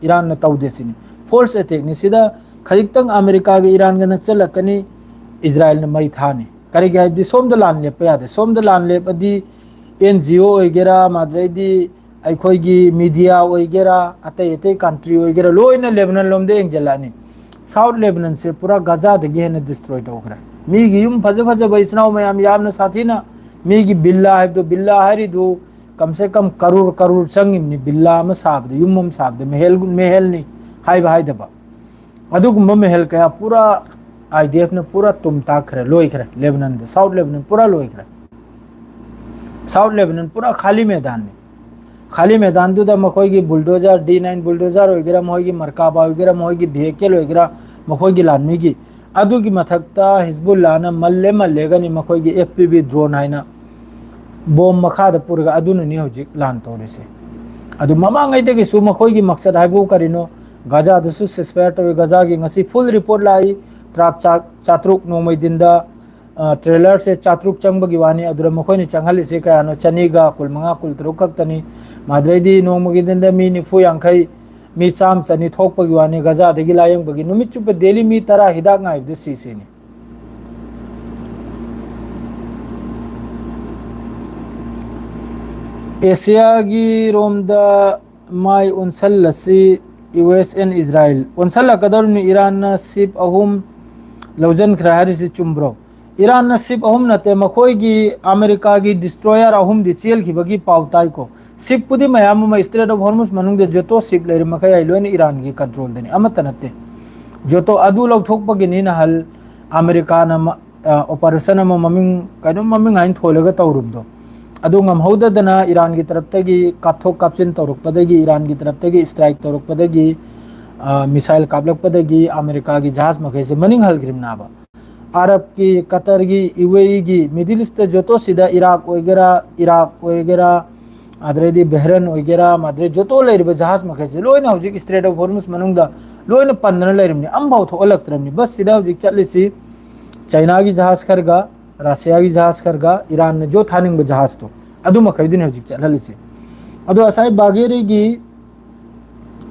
ꯏꯔꯥꯟꯅ ꯇꯧꯗꯦ ꯁꯤꯅꯤ꯫ False attackꯅꯤ꯫ ꯁꯤꯗ ꯈꯖꯤꯛꯇꯪ ꯑꯃꯦꯔꯤꯀꯥꯒ ꯏꯔꯥꯟꯒ ꯅꯛꯁꯜꯂꯛꯀꯅꯤ, ꯏꯖꯔꯥꯌꯦꯜꯅ ꯃꯩ ꯊꯥꯅꯤ꯫ ꯀꯔꯤꯒꯤ ꯍꯥꯏꯕꯗꯤ ꯁꯣꯝꯗ ꯂꯥꯟ ꯂꯦꯞꯄ ꯌꯥꯗꯦ꯫ ꯁꯣꯝꯗ ꯂꯥꯟ ꯂꯦꯞꯄꯗꯤ NGO ꯑꯣꯏꯒꯦꯔꯥ, ꯃꯗꯨꯗꯩꯗꯤ ꯑꯩꯈꯣꯏꯒꯤ media ꯑꯣꯏꯒꯦꯔꯥ, ꯑꯇꯩ ꯑꯇꯩ country ꯑꯣꯏꯒꯦꯔꯥ, ꯂꯣꯏꯅ ꯂꯦꯕꯅꯟ ꯂꯣꯝꯗ ꯌꯦꯡꯁꯤꯜꯂꯛꯑꯅꯤ꯫ South ꯂꯦꯕꯅꯟꯁꯦ ꯄꯨꯔꯥ ꯒꯥꯖꯥꯗꯒꯤ ꯍꯦꯟꯅ destroy ꯇꯧꯈ꯭ꯔꯦ꯫ ꯃꯤꯒꯤ ꯌꯨꯝ ꯐꯖ ꯐꯖꯕ ꯏꯆꯤꯟ ꯏꯅꯥꯎ ꯃꯌꯥꯝ ꯌꯥꯝꯅ ꯁꯥꯊꯤꯅ, ꯃꯤꯒꯤ ꯚꯤꯜꯂꯥ ꯍꯥꯏꯕꯗꯣ, ꯚꯤꯜꯂꯥ ꯍꯥꯏꯔꯤꯗꯨ ꯀꯝ ꯁꯦ ꯀꯝ ꯀꯔꯣꯔ ꯀꯔꯣꯔ ꯆꯪꯉꯤꯕꯅꯤ, ꯕꯤꯜꯂꯥ ꯑꯃ ꯁꯥꯕꯗ, ꯌꯨꯝ ꯑꯃ ꯁꯥꯕꯗ, ꯃꯦꯍꯦꯜ, ꯃꯦꯍꯦꯜꯅꯤ ꯍꯥꯏꯕ ꯍꯥꯏꯗꯕ꯫ ꯑꯗꯨꯒꯨꯝꯕ ꯃꯦꯍꯦꯜ ꯀꯌꯥ ꯄꯨꯔꯥ IDFꯅ ꯄꯨꯔꯥ ꯇꯨꯝ ꯇꯥꯛꯈ꯭ꯔꯦ, ꯂꯣꯏꯈ꯭ꯔꯦ꯫ ꯂꯦꯕꯅꯟꯗ, ꯁꯥꯎꯠ ꯂꯦꯕꯅꯟ ꯄꯨꯔꯥ ꯂꯣꯏꯈ꯭ꯔꯦ꯫ ꯁꯥꯎꯠ ꯂꯦꯕꯅꯟ ꯄꯨꯔꯥ ꯈꯥꯂꯤ ꯃꯦꯗꯥꯟꯅꯤ꯫ ꯈꯥꯂꯤ ꯃꯦꯗꯥꯟꯗꯨꯗ ꯃꯈꯣꯏꯒꯤ ꯕꯨꯜꯗꯣꯖꯔ, ꯗꯤ ꯅꯥꯏꯟ ꯕꯨꯜꯗꯣꯖꯔ ꯑꯣꯏꯒꯦꯔꯥ, ꯃꯈꯣꯏꯒꯤ ꯃꯔꯀꯥꯕꯥ ꯑꯣꯏꯒꯦꯔꯥ, ꯃꯈꯣꯏꯒꯤ ꯚꯤꯑꯦꯀꯦꯜ ꯑꯣꯏꯒꯦꯔꯥ, ꯃꯈꯣꯏꯒꯤ ꯂꯥꯟꯃꯤꯒꯤ, ꯑꯗꯨꯒꯤ ꯃꯊꯛꯇ ꯍꯤꯖꯕꯨꯜꯂꯥꯅ ꯃꯜꯂꯦ ꯃꯜꯂꯦꯒꯅꯤ ꯃꯈꯣꯏꯒꯤ FPV drone ꯍꯥꯏꯅ ꯕꯣꯝ ꯃꯈꯥꯗ ꯄꯨꯔꯒ꯫ ꯑꯗꯨꯅꯅꯤ ꯍꯧꯖꯤꯛ ꯂꯥꯟ ꯇꯧꯔꯤꯁꯦ꯫ ꯑꯗꯨ ꯃꯃꯥꯡꯉꯩꯗꯒꯤꯁꯨ ꯃꯈꯣꯏꯒꯤ ꯃꯛꯁꯠ ꯍꯥꯏꯕꯨ ꯀꯔꯤꯅꯣ? ꯒꯥꯖꯥꯗꯁꯨ ceasefire ꯇꯧꯏ꯫ ꯒꯥꯖꯥꯒꯤ ꯉꯁꯤ full report ꯂꯥꯛꯏ꯫ ꯇ꯭ꯔꯥꯛ ꯆꯥ-, ꯆꯥꯇ꯭ꯔꯨꯛ ꯅꯣꯡꯃꯩ ꯗꯤꯟꯗ, ꯑ, ꯇ꯭ꯔꯦꯂꯔꯁꯦ ꯆꯥꯇ꯭ꯔꯨꯛ ꯆꯪꯕꯒꯤ ꯋꯥꯅꯤ꯫ ꯑꯗꯨꯗ ꯃꯈꯣꯏꯅ ꯆꯪꯍꯜꯂꯤꯁꯦ ꯀꯌꯥꯅꯣ? ꯆꯅꯤꯒ ꯀꯨꯟꯃꯉꯥ, ꯀꯨꯟꯇꯔꯨꯛ ꯈꯛꯇꯅꯤ꯫ ꯃꯥꯗ꯭ꯔꯩꯗꯤ ꯅꯣꯡꯃꯒꯤ ꯗꯤꯟꯗ ꯃꯤ ꯅꯤꯐꯨ ꯌꯥꯡꯈꯩ, ꯃꯤ ꯆꯥꯝ ꯆꯅꯤ ꯊꯣꯛꯄꯒꯤ ꯋꯥꯅꯤ꯫ ꯒꯥꯖꯥꯗꯒꯤ ꯂꯥꯌꯦꯡꯕꯒꯤ ꯅꯨꯃꯤꯠ ꯆꯨꯞꯄ daily ꯃꯤ ꯇꯔꯥ ꯍꯤꯗꯥꯛ ꯉꯥꯏꯕꯗ ꯁꯤꯁꯤꯅꯤ꯫ ꯑꯦꯁꯤꯌꯥꯒꯤ ꯔꯣꯝꯗ ꯃꯥꯏ ꯑꯣꯟꯁꯜꯂꯁꯤ꯫ ꯌꯨ ꯑꯦꯁ ꯑꯦꯟ ꯏꯖꯔꯥꯏꯜ ꯑꯣꯟꯁꯜꯂꯛꯀꯗꯧꯔꯤꯕꯅꯤ꯫ ꯏꯔꯥꯟꯅ ꯁꯤꯞ ꯑꯍꯨꯝ ꯂꯧꯁꯤꯟꯈ꯭ꯔꯦ ꯍꯥꯏꯔꯤꯁꯤ ꯆꯨꯝꯕ꯭ꯔꯣ? ꯏꯔꯥꯟꯅ ꯁꯤꯞ ꯑꯍꯨꯝ ꯅꯠꯇꯦ, ꯃꯈꯣꯏꯒꯤ ꯑꯃꯦꯔꯤꯀꯥꯒꯤ ꯗꯤꯁꯇ꯭ꯔꯣꯌꯔ ꯑꯍꯨꯝꯗꯤ ꯆꯦꯜꯈꯤꯕꯒꯤ ꯄꯥꯎ ꯇꯥꯏꯀꯣ꯫ ꯁꯤꯞꯄꯨꯗꯤ ꯃꯌꯥꯝ ꯑꯃ, Strait of Hormuz ꯃꯅꯨꯡꯗ ꯖꯣꯇꯣ ꯁꯤꯞ ꯂꯩꯔꯤ ꯃꯈꯩ ꯑꯩ ꯂꯣꯏꯅ ꯏꯔꯥꯟꯒꯤ ꯀꯟꯇ꯭ꯔꯣꯜꯗꯅꯤ, ꯑꯃꯠꯇ ꯅꯠꯇꯦ꯫ ꯖꯣꯇꯣ ꯑꯗꯨ ꯂꯧꯊꯣꯛꯄꯒꯤꯅꯤ ꯅꯍꯥꯟ ꯑꯃꯦꯔꯤꯀꯥꯅ ꯃ-, ꯑ, operation ꯑꯃ ꯃꯃꯤꯡ, ꯀꯩꯅꯣ ꯃꯃꯤꯡ ꯍꯥꯏꯅ ꯊꯣꯜꯂꯒ ꯇꯧꯔꯨꯕꯗꯣ꯫ ꯑꯗꯨ ꯉꯝꯍꯧꯗꯗꯅ ꯏꯔꯥꯟꯒꯤ ꯇꯔꯞꯇꯒꯤ ꯀꯥꯞꯊꯣꯛ ꯀꯥꯞꯁꯤꯟ ꯇꯧꯔꯛꯄꯗꯒꯤ, ꯏꯔꯥꯟꯒꯤ ꯇꯔꯞꯇꯒꯤ strike ꯇꯧꯔꯛꯄꯗꯒꯤ, ꯑ, missile ꯀꯥꯞꯂꯛꯄꯗꯒꯤ ꯑꯃꯦꯔꯤꯀꯥꯒꯤ ꯖꯍꯥꯖ ꯃꯈꯩꯁꯦ ꯃꯅꯤꯡ ꯍꯜꯈ꯭ꯔꯤꯕꯅꯦꯕ꯫ ꯑꯔꯕꯀꯤ, ꯀꯇꯔꯒꯤ, ꯌꯨ ꯑꯦ ꯏꯒꯤ, Middle Eastꯇ ꯖꯣꯇꯣꯁꯤꯗ ꯏꯔꯥꯛ ꯑꯣꯏꯒꯦꯔꯥ, ꯏꯔꯥꯛ ꯑꯣꯏꯒꯦꯔꯥ, ꯑꯗꯩꯗꯤ ꯕꯦꯍꯔꯟ ꯑꯣꯏꯒꯦꯔꯥ, ꯃꯗꯩ ꯖꯣꯇꯣ ꯂꯩꯔꯤꯕ ꯖꯍꯥꯖ ꯃꯈꯩꯁꯦ ꯂꯣꯏꯅ ꯍꯧꯖꯤꯛ Strait of Hormuz ꯃꯅꯨꯡꯗ ꯂꯣꯏꯅ ꯄꯟꯗꯅ ꯂꯩꯔꯝꯅꯤ, ꯑꯃꯐꯥꯎ ꯊꯣꯛꯍꯜꯂꯛꯇ꯭ꯔꯕꯅꯤ꯫ ꯕꯁꯁꯤꯗ ꯍꯧꯖꯤꯛ ꯆꯠꯂꯤꯁꯤ ꯆꯥꯏꯅꯥꯒꯤ ꯖꯍꯥꯖ ꯈꯔꯒ, ꯔꯁꯤꯌꯥꯒꯤ ꯖꯍꯥꯖ ꯈꯔꯒ, ꯏꯔꯥꯟꯅ ꯖꯣ ꯊꯥꯅꯤꯡꯕ ꯖꯍꯥꯖꯇꯣ, ꯑꯗꯨ ꯃꯈꯩꯗꯨꯅꯤ ꯍꯧꯖꯤꯛ ꯆꯠꯍꯜꯂꯤꯁꯦ꯫ ꯑꯗꯣ ꯉꯁꯥꯏ ꯕꯥꯒꯦꯔꯤꯒꯤ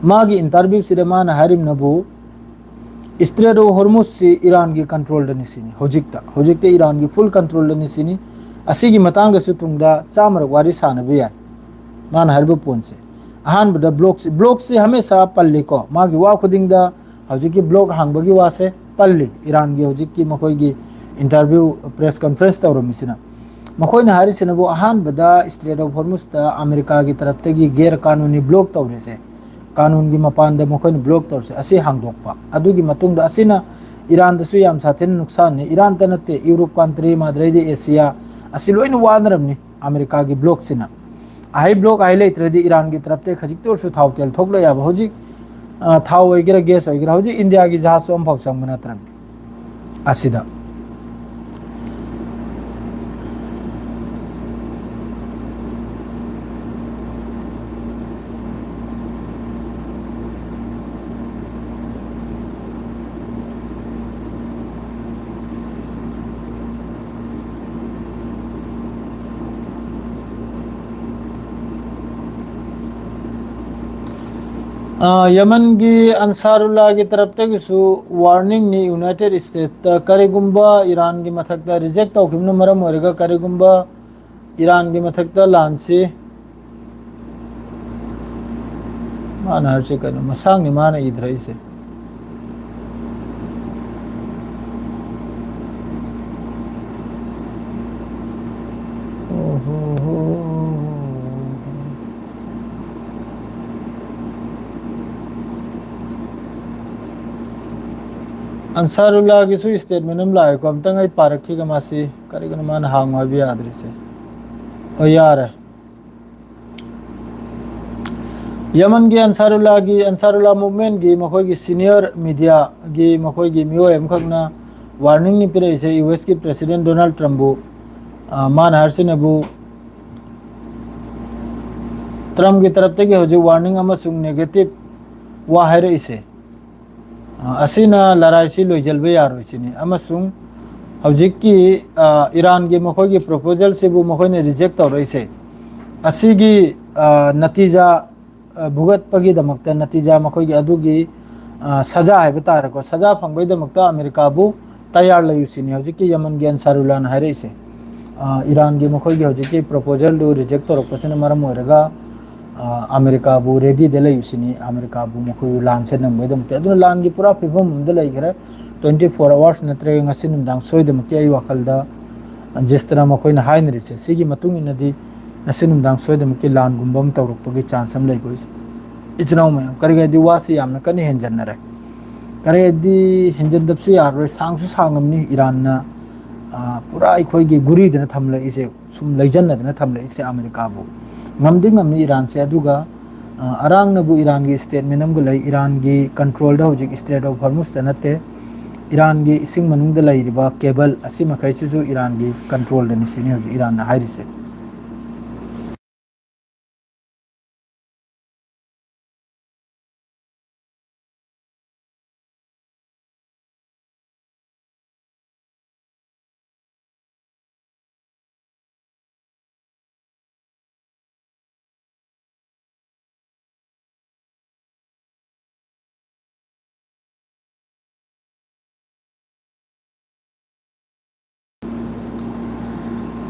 ꯃꯥꯒꯤ interviewꯁꯤꯗ ꯃꯥꯅ ꯍꯥꯏꯔꯤꯕꯅꯕꯨ, Strait of Hormuzꯁꯤ ꯏꯔꯥꯟꯒꯤ controlꯗꯅꯤ ꯁꯤꯅꯤ꯫ ꯍꯧꯖꯤꯛꯇ, ꯍꯧꯖꯤꯛꯇ ꯏꯔꯥꯟꯒꯤ full controlꯗꯅꯤ ꯁꯤꯅꯤ꯫ ꯑꯁꯤꯒꯤ ꯃꯇꯥꯡꯗꯁꯨ ꯇꯨꯡꯗ ꯆꯥꯝꯃꯔꯛ ꯋꯥꯔꯤ ꯁꯥꯟꯅꯕ ꯌꯥꯏ, ꯃꯥꯅ ꯍꯥꯏꯔꯤꯕ ꯄꯣꯏꯟꯠꯁꯦ꯫ ꯑꯍꯥꯟꯕꯗ ꯕ꯭ꯂꯣꯛꯁꯤ, ꯕ꯭ꯂꯣꯛꯁꯤ ꯍꯃꯦꯁꯥ ꯄꯜꯂꯤꯀꯣ, ꯃꯥꯒꯤ ꯋꯥ ꯈꯨꯗꯤꯡꯗ ꯍꯧꯖꯤꯛꯀꯤ ꯕ꯭ꯂꯣꯛ ꯍꯥꯡꯕꯒꯤ ꯋꯥꯁꯦ ꯄꯜꯂꯤ, ꯏꯔꯥꯟꯒꯤ ꯍꯧꯖꯤꯛꯀꯤ ꯃꯈꯣꯏꯒꯤ interview, press conference ꯇꯧꯔꯝꯃꯤꯁꯤꯅ꯫ ꯃꯈꯣꯏꯅ ꯍꯥꯏꯔꯤꯁꯤꯅꯕꯨ ꯑꯍꯥꯟꯕꯗ Strait of Hormuz ꯇ ꯑꯃꯦꯔꯤꯀꯥꯒꯤ ꯇꯔꯞꯇꯒꯤ ꯒꯦꯔ ꯀꯥꯅꯨꯅꯤ ꯕ꯭ꯂꯣꯛ ꯇꯧꯔꯤꯁꯦ, ꯀꯥꯅꯨꯟꯒꯤ ꯃꯄꯥꯟꯗ ꯃꯈꯣꯏꯅ ꯕ꯭ꯂꯣꯛ ꯇꯧꯔꯤꯁꯦ, ꯑꯁꯤ ꯍꯥꯡꯗꯣꯛꯄ꯫ ꯑꯗꯨꯒꯤ ꯃꯇꯨꯡꯗ ꯑꯁꯤꯅ ꯏꯔꯥꯟꯗꯁꯨ ꯌꯥꯝ ꯁꯥꯊꯤꯅ ꯅꯨꯡꯁꯥꯟꯅꯤ꯫ ꯏꯔꯥꯟꯇ ꯅꯠꯇꯦ, ꯌꯨꯔꯣꯞ ꯀꯟꯇ꯭ꯔꯤ, ꯃꯥꯗ꯭ꯔꯩꯗꯤ ꯑꯦꯁꯤꯌꯥ, ꯑꯁꯤ ꯂꯣꯏꯅ ꯋꯥꯅꯔꯝꯅꯤ ꯑꯃꯦꯔꯤꯀꯥꯒꯤ ꯕ꯭ꯂꯣꯛꯁꯤꯅ꯫ ꯑꯍꯩ ꯕ꯭ꯂꯣꯛ ꯑꯍꯩ ꯂꯩꯇ꯭ꯔꯗꯤ ꯏꯔꯥꯟꯒꯤ ꯇꯔꯞꯇ ꯈꯖꯤꯛꯇ ꯑꯣꯏꯔꯁꯨ ꯊꯥꯎ ꯇꯦꯜ ꯊꯣꯛꯂꯛ ꯌꯥꯕ꯫ ꯍꯧꯖꯤꯛ, ꯑ, ꯊꯥꯎ ꯑꯣꯏꯒꯦꯔꯥ, ꯒ꯭ꯌꯥꯁ ꯑꯣꯏꯒꯦꯔꯥ, ꯍꯧꯖꯤꯛ ꯏꯟꯗꯤꯌꯥꯒꯤ ꯖꯍꯥꯖꯁꯨ ꯑꯃꯐꯥꯎ ꯆꯪꯕ ꯅꯠꯇ꯭ꯔꯕꯅꯤ ꯑꯁꯤꯗ꯫ ꯑ, ꯌꯃꯟꯒꯤ ꯑꯟꯁꯥꯔꯨꯜꯂꯥꯒꯤ ꯇꯔꯞꯇꯒꯤꯁꯨ ꯋꯥꯔꯅꯤꯡꯅꯤ ꯌꯨꯅꯥꯏꯇꯦꯗ ꯁ꯭ꯇꯦꯠꯁꯇ꯫ ꯀꯔꯤꯒꯨꯝꯕ ꯏꯔꯥꯟꯒꯤ ꯃꯊꯛꯇ ꯔꯤꯖꯦꯛ ꯇꯧꯈꯤꯕꯅ ꯃꯔꯝ ꯑꯣꯏꯔꯒ, ꯀꯔꯤꯒꯨꯝꯕ ꯏꯔꯥꯟꯒꯤ ꯃꯊꯛꯇ ꯂꯥꯟꯁꯤ, ꯃꯥꯅ ꯍꯥꯏꯔꯤꯁꯦ ꯀꯩꯅꯣ? ꯃꯁꯥꯡꯅꯤ ꯃꯥꯅ ꯏꯊꯔꯛꯏꯁꯦ꯫ ꯑꯣ ꯍꯣ ꯍꯣ꯫ ꯑꯟꯁꯥꯔꯨꯜꯂꯥꯒꯤꯁꯨ ꯁ꯭ꯇꯦꯠꯃꯦꯟ ꯑꯃ ꯂꯥꯛꯑꯦꯀꯣ, ꯑꯝꯇꯪ ꯑꯩ ꯄꯥꯔꯛꯈꯤꯒꯦ ꯃꯥꯁꯤ꯫ ꯀꯔꯤꯒꯤꯅꯣ ꯃꯥꯅ ꯍꯥꯡꯉꯨ ꯍꯥꯏꯕ ꯌꯥꯗ꯭ꯔꯤꯁꯦ? ꯑꯣ, ꯌꯥꯔꯦ꯫ ꯌꯃꯟꯒꯤ ꯑꯟꯁꯥꯔꯨꯜꯂꯥꯒꯤ, ꯑꯟꯁꯥꯔꯨꯜꯂꯥ ꯃꯨꯚꯃꯦꯟꯒꯤ ꯃꯈꯣꯏꯒꯤ ꯁꯤꯅꯤꯌꯔ ꯃꯤꯗꯤꯌꯥꯒꯤ ꯃꯈꯣꯏꯒꯤ ꯃꯤꯑꯣꯏ ꯑꯃꯈꯛꯅ ꯋꯥꯔꯅꯤꯡꯅꯤ ꯄꯤꯔꯛꯏꯁꯦ ꯌꯨ ꯑꯦꯁꯀꯤ ꯄ꯭ꯔꯦꯁꯤꯗꯦꯟ ꯗꯣꯅꯥꯜꯗ ꯇ꯭ꯔꯝꯕꯨ꯫ ꯑ, ꯃꯥꯅ ꯍꯥꯏꯔꯤꯁꯤꯅꯕꯨ ꯇ꯭ꯔꯝꯒꯤ ꯇꯔꯞꯇꯒꯤ ꯍꯧꯖꯤꯛ ꯋꯥꯔꯅꯤꯡ ꯑꯃꯁꯨꯡ ꯅꯦꯒꯦꯇꯤꯚ ꯋꯥ ꯍꯥꯏꯔꯛꯏꯁꯦ, ꯑ, ꯑꯁꯤꯅ ꯂꯔꯥꯏꯁꯤ ꯂꯣꯏꯁꯤꯟꯕ ꯌꯥꯔꯣꯏ ꯁꯤꯅꯤ꯫ ꯑꯃꯁꯨꯡ ꯍꯧꯖꯤꯛꯀꯤ, ꯑ, ꯏꯔꯥꯟꯒꯤ ꯃꯈꯣꯏꯒꯤ ꯄ꯭ꯔꯣꯄꯣꯖꯦꯜꯁꯤꯕꯨ ꯃꯈꯣꯏꯅ ꯔꯤꯖꯦꯛ ꯇꯧꯔꯛꯏꯁꯦ, ꯑꯁꯤꯒꯤ, ꯑ, ꯅꯇꯤꯖꯥ, ꯑ, ꯚꯨꯒꯠꯄꯒꯤꯗꯃꯛꯇ, ꯅꯇꯤꯖꯥ ꯃꯈꯣꯏꯒꯤ ꯑꯗꯨꯒꯤ, ꯑ, ꯁꯖꯥ ꯍꯥꯏꯕ ꯇꯥꯔꯦꯀꯣ, ꯁꯖꯥ ꯐꯪꯕꯒꯤꯗꯃꯛꯇ ꯑꯃꯦꯔꯤꯀꯥꯕꯨ ꯇꯌꯥꯔ ꯂꯩꯌꯨ ꯁꯤꯅꯤ ꯍꯧꯖꯤꯛꯀꯤ ꯌꯃꯟꯒꯤ ꯑꯟꯁꯥꯔꯨꯜꯂꯥꯅ ꯍꯥꯏꯔꯛꯏꯁꯦ꯫ ꯑ, ꯏꯔꯥꯟꯒꯤ ꯃꯈꯣꯏꯒꯤ ꯍꯧꯖꯤꯛꯀꯤ ꯄ꯭ꯔꯣꯄꯣꯖꯦꯜꯗꯨ ꯔꯤꯖꯦꯛ ꯇꯧꯔꯛꯄꯁꯤꯅ ꯃꯔꯝ ꯑꯣꯏꯔꯒ, ꯑ, ꯑꯃꯦꯔꯤꯀꯥꯕꯨ ꯔꯦꯗꯤꯗ ꯂꯩꯌꯨ ꯁꯤꯅꯤ, ꯑꯃꯦꯔꯤꯀꯥꯕꯨ ꯃꯈꯣꯏꯕꯨ ꯂꯥꯟ ꯁꯦꯟꯅꯕꯒꯤꯗꯃꯛꯇ꯫ ꯑꯗꯨꯅ ꯂꯥꯟꯒꯤ ꯄꯨꯔꯥ ꯐꯤꯕꯝ ꯑꯃꯗ ꯂꯩꯈ꯭ꯔꯦ꯫ Twenty four hours ꯅꯠꯇ꯭ꯔꯒ ꯉꯁꯤ ꯅꯨꯃꯤꯗꯥꯡ ꯁꯣꯏꯗꯃꯛꯀꯤ ꯑꯩ ꯋꯥꯈꯜꯗ, ꯖꯁꯇꯅ ꯃꯈꯣꯏꯅ ꯍꯥꯏꯅꯔꯤꯁꯦ, ꯁꯤꯒꯤ ꯃꯇꯨꯡ ꯏꯟꯅꯗꯤ ꯉꯁꯤ ꯅꯨꯡꯗꯥꯡ ꯁꯣꯏꯗꯅꯃꯛꯀꯤ ꯂꯥꯟꯒꯨꯝꯕ ꯑꯃ ꯇꯧꯔꯛꯄꯒꯤ ꯆꯥꯟꯁ ꯑꯃ ꯂꯩꯀꯣ, ꯏꯆꯤꯟ ꯏꯅꯥꯎ ꯃꯌꯥꯝ꯫ ꯀꯔꯤꯒꯤꯗꯤ ꯋꯥꯁꯤ ꯌꯥꯝꯅ ꯀꯟꯅ ꯍꯦꯟꯖꯟꯅꯔꯦ꯫ ꯀꯔꯤꯒꯤꯗꯤ ꯍꯦꯟꯖꯟꯗꯕꯁꯨ ꯌꯥꯔꯔꯣꯏ, ꯁꯥꯡꯁꯨ ꯁꯥꯡꯉꯝꯅꯤ ꯏꯔꯥꯟꯅ, ꯑ, ꯄꯨꯔꯥ ꯑꯩꯈꯣꯏꯒꯤ ꯒꯨꯔꯤꯗꯅ ꯊꯝꯂꯛꯏꯁꯦ, ꯁꯨꯝ ꯂꯩꯖꯟꯅꯗꯅ ꯊꯝꯂꯛꯏꯁꯦ ꯑꯃꯦꯔꯤꯀꯥꯕꯨ꯫ ꯉꯝꯗꯤ ꯉꯝꯃꯤ ꯏꯔꯥꯟꯁꯦ, ꯑꯗꯨꯒ, ꯑ, ꯑꯔꯥꯡꯅꯕꯨ ꯏꯔꯥꯟꯒꯤ ꯁ꯭ꯇꯦꯠꯃꯦꯟ ꯑꯃꯒ ꯂꯩ, ꯏꯔꯥꯟꯒꯤ ꯀꯟꯇ꯭ꯔꯣꯜꯗ ꯍꯧꯖꯤꯛ ꯁ꯭ꯇ꯭ꯔꯦꯠ ꯑꯣꯐ ꯍꯣꯔꯃꯨꯁꯇ ꯅꯠꯇꯦ, ꯏꯔꯥꯟꯒꯤ ꯏꯁꯤꯡ ꯃꯅꯨꯡꯗ ꯂꯩꯔꯤꯕ ꯀꯦꯕꯜ ꯑꯁꯤ ꯃꯈꯩꯁꯤꯁꯨ ꯏꯔꯥꯟꯒꯤ ꯀꯟꯇ꯭ꯔꯣꯜꯗꯅꯤ ꯁꯤꯅꯤ ꯍꯧꯖꯤꯛ ꯏꯔꯥꯟꯅ ꯍꯥꯏꯔꯤꯁꯦ꯫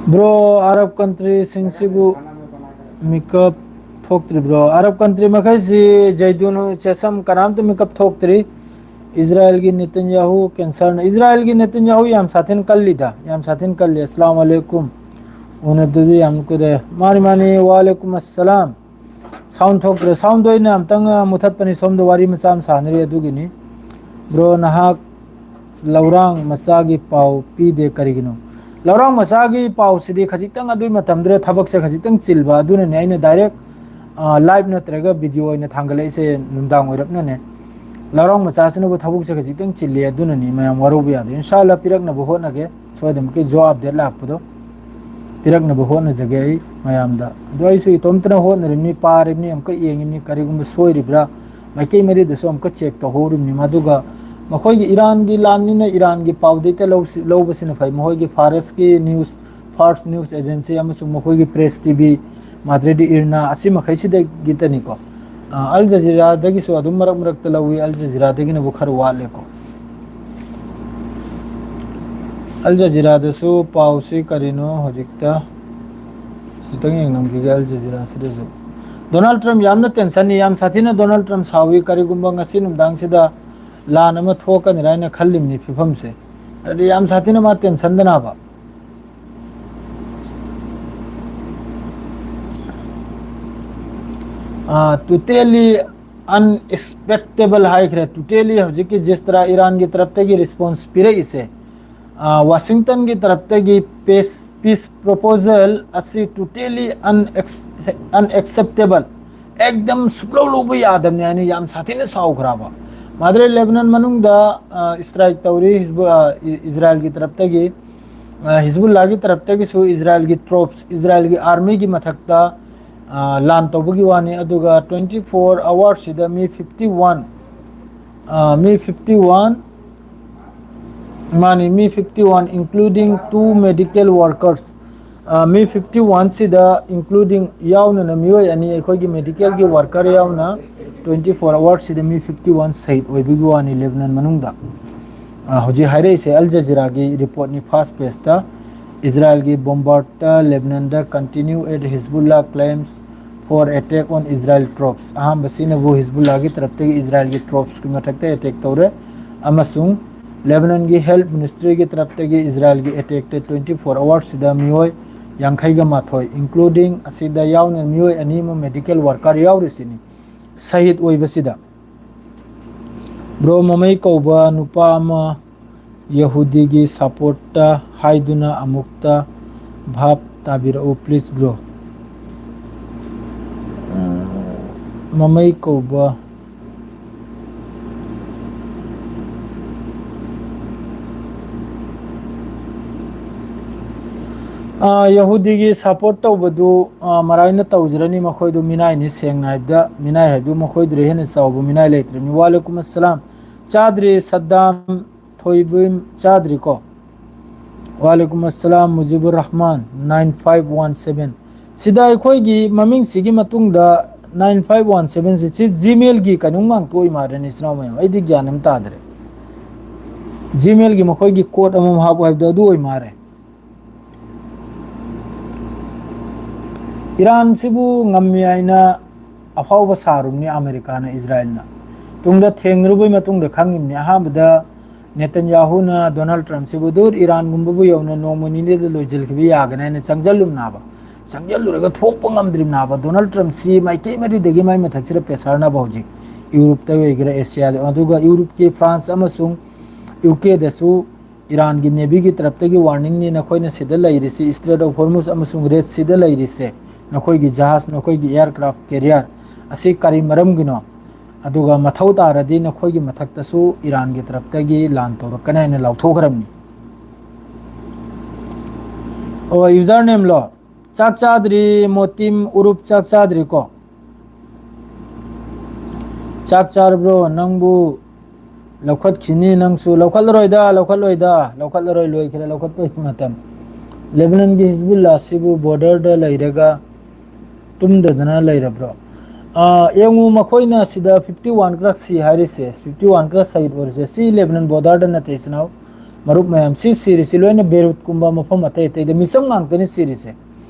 ꯕ꯭ꯔꯣ, ꯑꯔꯕ ꯀꯟꯇ꯭ꯔꯤꯁꯤꯡꯁꯤꯕꯨ ꯃꯤꯀꯞ ꯊꯣꯛꯇ꯭ꯔꯤꯕ꯭ꯔꯣ? ꯑꯔꯕ ꯀꯟꯇ꯭ꯔꯤ ꯃꯈꯩꯁꯤ ꯖꯩꯗꯨꯟ ꯆꯦꯁꯝ ꯀꯅꯥꯝꯇ ꯃꯤꯀꯞ ꯊꯣꯛꯇ꯭ꯔꯤ꯫ ꯏꯖꯔꯥꯏꯜꯒꯤ ꯅꯦꯇꯟꯌꯥꯍꯨ ꯀꯦꯟꯁꯔꯅ, ꯏꯖꯔꯥꯏꯜꯒꯤ ꯅꯦꯇꯟꯌꯥꯍꯨ ꯌꯥꯝ ꯁꯥꯊꯤꯅ ꯀꯜꯂꯤꯗ, ꯌꯥꯝ ꯁꯥꯊꯤꯅ ꯀꯜꯂꯤ꯫ ꯑꯁꯂꯥꯝ ꯑꯂꯩꯀꯨꯝ꯫ ꯎꯅꯗꯕꯁꯨ ꯌꯥꯝ ꯀꯨꯏꯔꯦ꯫ ꯃꯥꯅꯤ, ꯃꯥꯅꯤ, ꯋꯥꯂꯩꯀꯨꯝ ꯑꯁꯂꯥꯝ꯫ ꯁꯥꯎꯟ ꯊꯣꯛꯇ꯭ꯔꯦ꯫ ꯁꯥꯎꯟꯗꯣ ꯑꯩꯅ ꯑꯝꯇꯪ, ꯑ, ꯃꯨꯊꯠꯄꯅꯤ꯫ ꯁꯣꯝꯗ ꯋꯥꯔꯤ ꯃꯆꯥ ꯑꯃ ꯁꯥꯟꯅꯔꯤ ꯑꯗꯨꯒꯤꯅꯤ꯫ ꯕ꯭ꯔꯣ, ꯅꯍꯥꯛ ꯂꯧꯔꯥꯡ ꯃꯆꯥꯒꯤ ꯄꯥꯎ ꯄꯤꯗꯦ ꯀꯔꯤꯒꯤꯅꯣ? ꯂꯧꯔꯥꯡ ꯃꯆꯥꯒꯤ ꯄꯥꯎꯁꯤꯗꯤ ꯈꯖꯤꯛꯇꯪ ꯑꯗꯨꯒꯤ ꯃꯇꯝꯗꯨꯗ ꯊꯕꯛꯁꯦ ꯈꯖꯤꯛꯇꯪ ꯆꯤꯜꯕ ꯑꯗꯨꯅꯅꯦ ꯑꯩꯅ ꯗꯥꯏꯔꯦꯛ, ꯑ, ꯂꯥꯏꯚ ꯅꯠꯇ꯭ꯔꯒ ꯚꯤꯗꯤꯑꯣ ꯑꯣꯏꯅ ꯊꯥꯡꯒꯠꯂꯛꯏꯁꯦ ꯅꯨꯡꯗꯥꯡ ꯑꯣꯏꯔꯞꯅꯅꯦ꯫ ꯂꯧꯔꯥꯡ ꯃꯆꯥꯁꯤꯅꯕꯨ ꯊꯕꯛꯁꯦ ꯈꯖꯤꯛꯇꯪ ꯆꯤꯜꯂꯤ ꯑꯗꯨꯅꯅꯤ, ꯃꯌꯥꯝ ꯋꯥꯔꯧꯕ ꯌꯥꯗꯦ꯫ ꯏꯟꯁꯥ ꯑꯜꯂꯥ ꯄꯤꯔꯛꯅꯕ ꯍꯣꯠꯅꯒꯦ꯫ ꯁꯣꯏꯗꯅꯃꯛꯀꯤ ꯖꯣꯕ ꯑꯞꯗꯦꯠ ꯂꯥꯛꯄꯗꯣ ꯄꯤꯔꯛꯅꯕ ꯍꯣꯠꯅꯖꯒꯦ ꯑꯩ ꯃꯌꯥꯝꯗ꯫ ꯑꯗꯣ ꯑꯩꯁꯨ ꯏꯇꯣꯝꯇꯅ ꯍꯣꯠꯅꯔꯤꯕꯅꯤ, ꯄꯥꯔꯤꯕꯅꯤ, ꯑꯃꯨꯛꯀ ꯌꯦꯡꯉꯤꯕꯅꯤ, ꯀꯔꯤꯒꯨꯝꯕ ꯁꯣꯏꯔꯤꯕ꯭ꯔꯥ, ꯃꯥꯏꯀꯩ ꯃꯔꯤꯗꯁꯨ ꯑꯃꯨꯛꯀ ꯆꯦꯛ ꯇꯧꯍꯧꯔꯤꯕꯅꯤ꯫ ꯃꯗꯨꯒ ꯃꯈꯣꯏꯒꯤ ꯏꯔꯥꯟꯒꯤ ꯂꯥꯟꯅꯤꯅ ꯏꯔꯥꯟꯒꯤ ꯄꯥꯎꯗꯩꯇ ꯂꯧꯁꯤ-, ꯂꯧꯕꯁꯤꯅ ꯐꯩ꯫ ꯃꯈꯣꯏꯒꯤ ꯐꯥꯔꯁꯀꯤ ꯅ꯭ꯌꯨꯁ, ꯐꯥꯔꯁ ꯅ꯭ꯌꯨꯁ ꯑꯦꯖꯦꯟꯁꯤ ꯑꯃꯁꯨꯡ ꯃꯈꯣꯏꯒꯤ ꯄ꯭ꯔꯦꯁ ꯇꯤ ꯚꯤ, ꯃꯥꯗ꯭ꯔꯦꯗꯤ ꯏꯔꯅꯥ ꯑꯁꯤ ꯃꯈꯩꯁꯤꯗꯒꯤꯇꯅꯤꯀꯣ꯫ ꯑ, ꯑꯜ ꯖꯖꯤꯔꯥꯗꯒꯤꯁꯨ ꯑꯗꯨꯝ ꯃꯔꯛ ꯃꯔꯛꯇ ꯂꯧꯏ, ꯑꯜ ꯖꯖꯤꯔꯥꯗꯒꯤꯅꯕꯨ ꯈꯔ ꯋꯥꯠꯂꯦꯀꯣ꯫ ꯑꯜ ꯖꯖꯤꯔꯥꯗꯁꯨ ꯄꯥꯎꯁꯤ ꯀꯔꯤꯅꯣ ꯍꯧꯖꯤꯛꯇ? ꯑꯝꯇꯪ ꯌꯦꯡꯂꯝꯈꯤꯒꯦ ꯑꯜ ꯖꯖꯤꯔꯥꯁꯤꯗꯁꯨ꯫ ꯗꯣꯅꯥꯜꯗ ꯇ꯭ꯔꯝꯞ ꯌꯥꯝꯅ ꯇꯦꯟꯁꯟꯅꯤ, ꯌꯥꯝ ꯁꯥꯊꯤꯅ ꯗꯣꯅꯥꯜꯗ ꯇ꯭ꯔꯝꯞ ꯁꯥꯎꯏ꯫ ꯀꯔꯤꯒꯨꯝꯕ ꯉꯁꯤ ꯅꯨꯡꯗꯥꯡꯁꯤꯗ ꯂꯥꯟ ꯑꯃ ꯊꯣꯛꯀꯅꯤꯔꯥ ꯍꯥꯏꯅ ꯈꯜꯂꯤꯕꯅꯤ ꯐꯤꯕꯝꯁꯦ꯫ ꯑꯗꯨꯗꯤ ꯌꯥꯝ ꯁꯥꯊꯤꯅ ꯃꯥ ꯇꯦꯟꯁꯟꯗꯅꯕ꯫ ꯇꯣꯇꯦꯂꯤ ꯑꯟꯑꯦꯛꯁꯄꯦꯛꯇꯦꯕꯜ ꯍꯥꯏꯈ꯭ꯔꯦ꯫ ꯇꯣꯇꯦꯂꯤ ꯍꯧꯖꯤꯛꯀꯤ ꯖꯤꯁ ꯇꯔꯥ ꯏꯔꯥꯟꯒꯤ ꯇꯔꯞꯇꯒꯤ ꯔꯦꯁꯄꯣꯟꯁ ꯄꯤꯔꯛꯏꯁꯦ, ꯋꯥꯁꯤꯡꯇꯟꯒꯤ ꯇꯔꯞꯇꯒꯤ ꯄꯤꯁ ꯄꯤꯁ ꯄ꯭ꯔꯣꯄꯣꯖꯦꯜ ꯑꯁꯤ ꯇꯣꯇꯦꯂꯤ ꯑꯟꯑꯦꯛꯁꯦꯞꯇꯦꯕꯜ, ꯑꯦꯛꯗꯝ ꯁꯨꯛꯂꯧ ꯂꯧꯕ ꯌꯥꯗꯕꯅꯤ ꯍꯥꯏꯅ ꯌꯥꯝ ꯁꯥꯊꯤꯅ ꯁꯥꯎꯈ꯭ꯔꯕ꯫ ꯃꯥꯗ꯭ꯔꯦ ꯂꯦꯕꯅꯟ ꯃꯅꯨꯡꯗ ꯏꯁꯇ꯭ꯔꯥꯏꯛ ꯇꯧꯔꯤ ꯏꯁꯔꯥꯏꯜꯒꯤ ꯇꯔꯞꯇꯒꯤ꯫ ꯍꯤꯖꯕꯨꯜꯂꯥꯒꯤ ꯇꯔꯞꯇꯒꯤꯁꯨ ꯏꯁꯔꯥꯏꯜꯒꯤ ꯇ꯭ꯔꯣꯞꯁ, ꯏꯁꯔꯥꯏꯜꯒꯤ ꯑꯥꯔꯃꯤꯒꯤ ꯃꯊꯛꯇ ꯂꯥꯟ ꯇꯧꯕꯒꯤ ꯋꯥꯅꯤ꯫ ꯑꯗꯨꯒ ꯇ꯭ꯋꯦꯟꯇꯤ ꯐꯣꯔ ꯑꯋꯥꯔꯁꯤꯗ ꯃꯤ ꯐꯤꯐꯇꯤ ꯋꯥꯟ, ꯃꯤ ꯐꯤꯐꯇꯤ ꯋꯥꯟ, ꯃꯥꯅꯤ, ꯃꯤ fifty one, including two medical workers, ꯃꯤ ꯐꯤꯐꯇꯤ ꯋꯥꯟꯁꯤꯗ ꯏꯟꯀ꯭ꯂꯨꯗꯤꯡ ꯌꯥꯎꯅꯅ ꯃꯤꯑꯣꯏ ꯑꯅꯤ, ꯑꯩꯈꯣꯏꯒꯤ ꯃꯦꯗꯤꯀꯦꯜꯒꯤ ꯋꯥꯔꯀꯔ ꯌꯥꯎꯅ, ꯇ꯭ꯋꯦꯟꯇꯤ ꯐꯣꯔ ꯑꯋꯥꯔꯁꯤꯗ ꯃꯤ ꯐꯤꯐꯇꯤ ꯋꯥꯟ ꯁꯍꯤꯗ ꯑꯣꯏꯕꯒꯤ ꯋꯥꯅꯤ ꯂꯦꯕꯅꯟ ꯃꯅꯨꯡꯗ꯫ ꯍꯧꯖꯤꯛ ꯍꯥꯏꯔꯛꯏꯁꯦ ꯑꯜ ꯖꯖꯤꯔꯥꯒꯤ ꯔꯤꯄꯣꯔꯠꯅꯤ, ꯐꯥꯔꯁ ꯄꯦꯖꯇ꯫ ꯏꯁꯔꯥꯏꯜꯒꯤ ꯕꯣꯝꯕꯥꯔꯗ ꯂꯦꯕꯅꯟꯗ continue as Hezbollah claims for attack on Israel troops꯫ ꯑꯍꯥꯟꯕꯁꯤꯅꯕꯨ ꯍꯤꯖꯕꯨꯜꯂꯥꯒꯤ ꯇꯔꯞꯇꯒꯤ ꯏꯁꯔꯥꯏꯜꯒꯤ ꯇ꯭ꯔꯣꯞꯁꯀꯤ ꯃꯊꯛꯇ ꯑꯦꯇꯦꯛ ꯇꯧꯔꯦ, ꯑꯃꯁꯨꯡ ꯂꯦꯕꯅꯟꯒꯤ ꯍꯦꯜꯊ ꯃꯤꯅꯤꯁꯇ꯭ꯔꯤꯒꯤ ꯇꯔꯞꯇꯒꯤ ꯏꯁꯔꯥꯏꯜꯒꯤ ꯑꯦꯇꯦꯛꯇ ꯇ꯭ꯋꯦꯟꯇꯤ ꯐꯣꯔ ꯑꯋꯥꯔꯁꯤꯗ ꯃꯤꯑꯣꯏ ꯌꯥꯡꯈꯩꯒ ꯃꯥꯊꯣꯏ, ꯏꯟꯀ꯭ꯂꯨꯗꯤꯡ ꯑꯁꯤꯗ ꯌꯥꯎꯅ ꯃꯤꯑꯣꯏ ꯑꯅꯤ ꯑꯃ ꯃꯦꯗꯤꯀꯦꯜ ꯋꯥꯔꯀꯔ ꯌꯥꯎꯔꯤꯁꯤꯅꯤ, ꯁꯍꯤꯗ ꯑꯣꯏꯕꯁꯤꯗ꯫ ꯕ꯭ꯔꯣ ꯃꯃꯩ ꯀꯧꯕ ꯅꯨꯄꯥ ꯑꯃ ꯌꯍꯨꯗꯤꯒꯤ ꯁꯄꯣꯔꯠꯇ ꯍꯥꯏꯗꯨꯅ ꯑꯃꯨꯛꯇ ꯚꯥꯞ ꯇꯥꯕꯤꯔꯛꯎ, ꯄ꯭ꯂꯤꯖ ꯕ꯭ꯔꯣ꯫ ꯃꯃꯩ ꯀꯧꯕ ꯌꯍꯨꯗꯤꯒꯤ ꯁꯄꯣꯔꯠ ꯇꯧꯕꯗꯨ ꯃꯔꯥꯏꯅ ꯇꯧꯖꯔꯅꯤ꯫ ꯃꯈꯣꯏꯗꯨ ꯃꯤꯅꯥꯏꯅꯤ, ꯁꯦꯡꯅ ꯍꯥꯏꯕꯗ ꯃꯤꯅꯥꯏ ꯍꯥꯏꯕꯗꯨ ꯃꯈꯣꯏꯗꯨꯗ ꯍꯦꯟꯅ ꯆꯥꯎꯕ ꯃꯤꯅꯥꯏ ꯂꯩꯇ꯭ꯔꯕꯅꯤ꯫ ꯋꯥꯂꯦꯀꯨꯝ ꯑꯁꯂꯥꯝ꯫ ꯆꯥꯗ꯭ꯔꯤ ꯁꯗꯥꯝ ꯊꯣꯏꯕꯤꯝ ꯆꯥꯗ꯭ꯔꯤꯀꯣ꯫ ꯋꯥꯂꯦꯀꯨꯝ ꯑꯁꯂꯥꯝ ꯃꯨꯖꯤꯕꯨꯔ Rahman, nine five one seven. ꯁꯤꯗ ꯑꯩꯈꯣꯏꯒꯤ ꯃꯃꯤꯡꯁꯤꯒꯤ ꯃꯇꯨꯡꯗ ꯅꯥꯏꯟ ꯐꯥꯏꯚ ꯋꯥꯟ ꯁꯚꯦꯟꯁꯤ ꯁꯤ ꯖꯤꯃꯦꯜꯒꯤ ꯀꯩꯅꯣꯝ ꯉꯥꯛꯇ ꯑꯣꯏ ꯃꯥꯜꯂꯦꯅꯦ, ꯏꯆꯤꯟ ꯏꯅꯥꯎ ꯃꯌꯥꯝ꯫ ꯑꯩꯗꯤ ꯒ꯭ꯌꯥꯟ ꯑꯃ ꯇꯥꯗ꯭ꯔꯦ꯫ ꯖꯤꯃꯦꯜꯒꯤ ꯃꯈꯣꯏꯒꯤ ꯀꯣꯗ ꯑꯃꯃꯝ ꯍꯥꯞꯄꯨ ꯍꯥꯏꯕꯗꯣ ꯑꯗꯨ ꯑꯣꯏ ꯃꯥꯜꯂꯦ꯫ ꯏꯔꯥꯟꯁꯤꯕꯨ ꯉꯝꯃꯤ ꯍꯥꯏꯅ ꯑꯐꯥꯎꯕ ꯁꯥꯔꯨꯕꯅꯤ ꯑꯃꯦꯔꯤꯀꯥꯅ, ꯏꯁꯔꯥꯏꯜꯅ꯫ ꯇꯨꯡꯗ ꯊꯦꯡꯅꯔꯨꯕꯩ ꯃꯇꯨꯡꯗ ꯈꯪꯉꯤꯕꯅꯤ꯫ ꯑꯍꯥꯟꯕꯗ ꯅꯦꯇꯟꯌꯥꯍꯨꯅ ꯗꯣꯅꯥꯜꯗ ꯇ꯭ꯔꯝꯞꯁꯤꯕꯨ ꯗꯨꯔ ꯏꯔꯥꯟꯒꯨꯝꯕꯕꯨ ꯌꯧꯅ ꯅꯣꯡꯃ ꯅꯤꯅꯤꯗ ꯂꯣꯏꯁꯤꯟꯈꯤꯕ ꯌꯥꯒꯅꯤ ꯍꯥꯏꯅ ꯆꯪꯁꯤꯜꯂꯨꯝꯅꯕ꯫ ꯆꯪꯁꯤꯜꯂꯨꯔꯒ ꯊꯣꯛꯄ ꯉꯝꯗ꯭ꯔꯤꯕꯅꯦꯕ꯫ ꯗꯣꯅꯥꯜꯗ ꯇ꯭ꯔꯝꯞꯁꯤ ꯃꯥꯏꯀꯩ ꯃꯔꯤꯗꯒꯤ ꯃꯥꯏ ꯃꯊꯛꯁꯤꯗ ꯄ꯭ꯔꯦꯁꯔꯅꯕ ꯍꯧꯖꯤꯛ ꯌꯨꯔꯣꯞꯇ ꯑꯣꯏꯒꯦꯔꯥ, ꯑꯦꯁꯤꯌꯥꯗ, ꯑꯗꯨꯒ ꯌꯨꯔꯣꯞꯀꯤ ꯐ꯭ꯔꯥꯟꯁ ꯑꯃꯁꯨꯡ ꯌꯨ ꯀꯦꯗꯁꯨ ꯏꯔꯥꯟꯒꯤ ꯅꯦꯚꯤꯒꯤ ꯇꯔꯞꯇꯒꯤ ꯋꯥꯔꯅꯤꯡꯅꯤ, ꯅꯈꯣꯏꯅ ꯁꯤꯗ ꯂꯩꯔꯤꯁꯤ, ꯏꯁꯇ꯭ꯔꯦꯠ ꯑꯣꯐ ꯍꯣꯔꯃꯨꯖ ꯑꯃꯁꯨꯡ ꯔꯦꯗ ꯁꯤꯗ ꯂꯩꯔꯤꯁꯦ, ꯅꯈꯣꯏꯒꯤ ꯖꯍꯥꯖ, ꯅꯈꯣꯏꯒꯤ ꯑꯦꯌꯥꯔꯀ꯭ꯔꯥꯐ ꯀꯦꯔꯤꯌꯔ ꯑꯁꯤ ꯀꯔꯤ ꯃꯔꯝꯒꯤꯅꯣ? ꯑꯗꯨꯒ ꯃꯊꯧ ꯇꯥꯔꯗꯤ ꯅꯈꯣꯏꯒꯤ ꯃꯊꯛꯇꯁꯨ ꯏꯔꯥꯟꯒꯤ ꯇꯔꯞꯇꯒꯤ ꯂꯥꯟ ꯇꯧꯔꯛꯀꯅꯤ ꯍꯥꯏꯅ ꯂꯥꯎꯊꯣꯛꯈ꯭ꯔꯕꯅꯤ꯫ ꯑꯣ, ꯌꯨꯖꯔ ꯅꯦꯝꯂꯣ? ꯆꯥꯛ ꯆꯥꯗ꯭ꯔꯤ, ꯃꯣꯇꯤꯝ ꯎꯔꯨꯞ, ꯆꯥꯛ ꯆꯥꯗ꯭ꯔꯤꯀꯣ? ꯆꯥꯛ ꯆꯥꯔꯕ꯭ꯔꯣ? ꯅꯪꯕꯨ ꯂꯧꯈꯠꯈꯤꯅꯤ, ꯅꯪꯁꯨ꯫ ꯂꯧꯈꯠꯂꯔꯣꯏꯗ, ꯂꯧꯈꯠꯂꯣꯏꯗ, ꯂꯧꯈꯠꯂꯔꯣꯏ, ꯂꯣꯏꯈ꯭ꯔꯦ ꯂꯧꯈꯠꯄꯒꯤ ꯃꯇꯝ꯫ ꯂꯦꯕꯅꯟꯒꯤ ꯍꯤꯖꯕꯨꯜꯂꯥ ꯑꯁꯤꯕꯨ ꯕꯣꯔꯗꯔꯗ ꯂꯩꯔꯒ ꯇꯨꯝꯗꯗꯅ ꯂꯩꯔꯕ꯭ꯔꯣ? ꯑꯥ, ꯌꯦꯡꯉꯨ, ꯃꯈꯣꯏꯅ ꯁꯤꯗ ꯐꯤꯐꯇꯤ ꯋꯥꯟ ꯈꯛ ꯁꯤ ꯍꯥꯏꯔꯤꯁꯦ, ꯐꯤꯐꯇꯤ ꯋꯥꯟ ꯈꯛ ꯁꯍꯤꯗ ꯑꯣꯏꯔꯤꯁꯦ, ꯁꯤ ꯂꯦꯕꯅꯟ ꯕꯣꯔꯗꯔꯗ ꯅꯠꯇꯦ, ꯏꯆꯤꯟ ꯏꯅꯥꯎ ꯃꯔꯨꯞ ꯃꯌꯥꯝ꯫ ꯁꯤ ꯁꯤꯔꯤꯁꯤ ꯂꯣꯏꯅ ꯕꯦꯔꯨꯠꯀꯨꯝꯕ ꯃꯐꯝ ꯑꯇꯩ ꯑꯇꯩꯗ ꯃꯤꯆꯝ ꯉꯥꯛꯇꯅꯤ ꯁꯤꯔꯤꯁꯦ꯫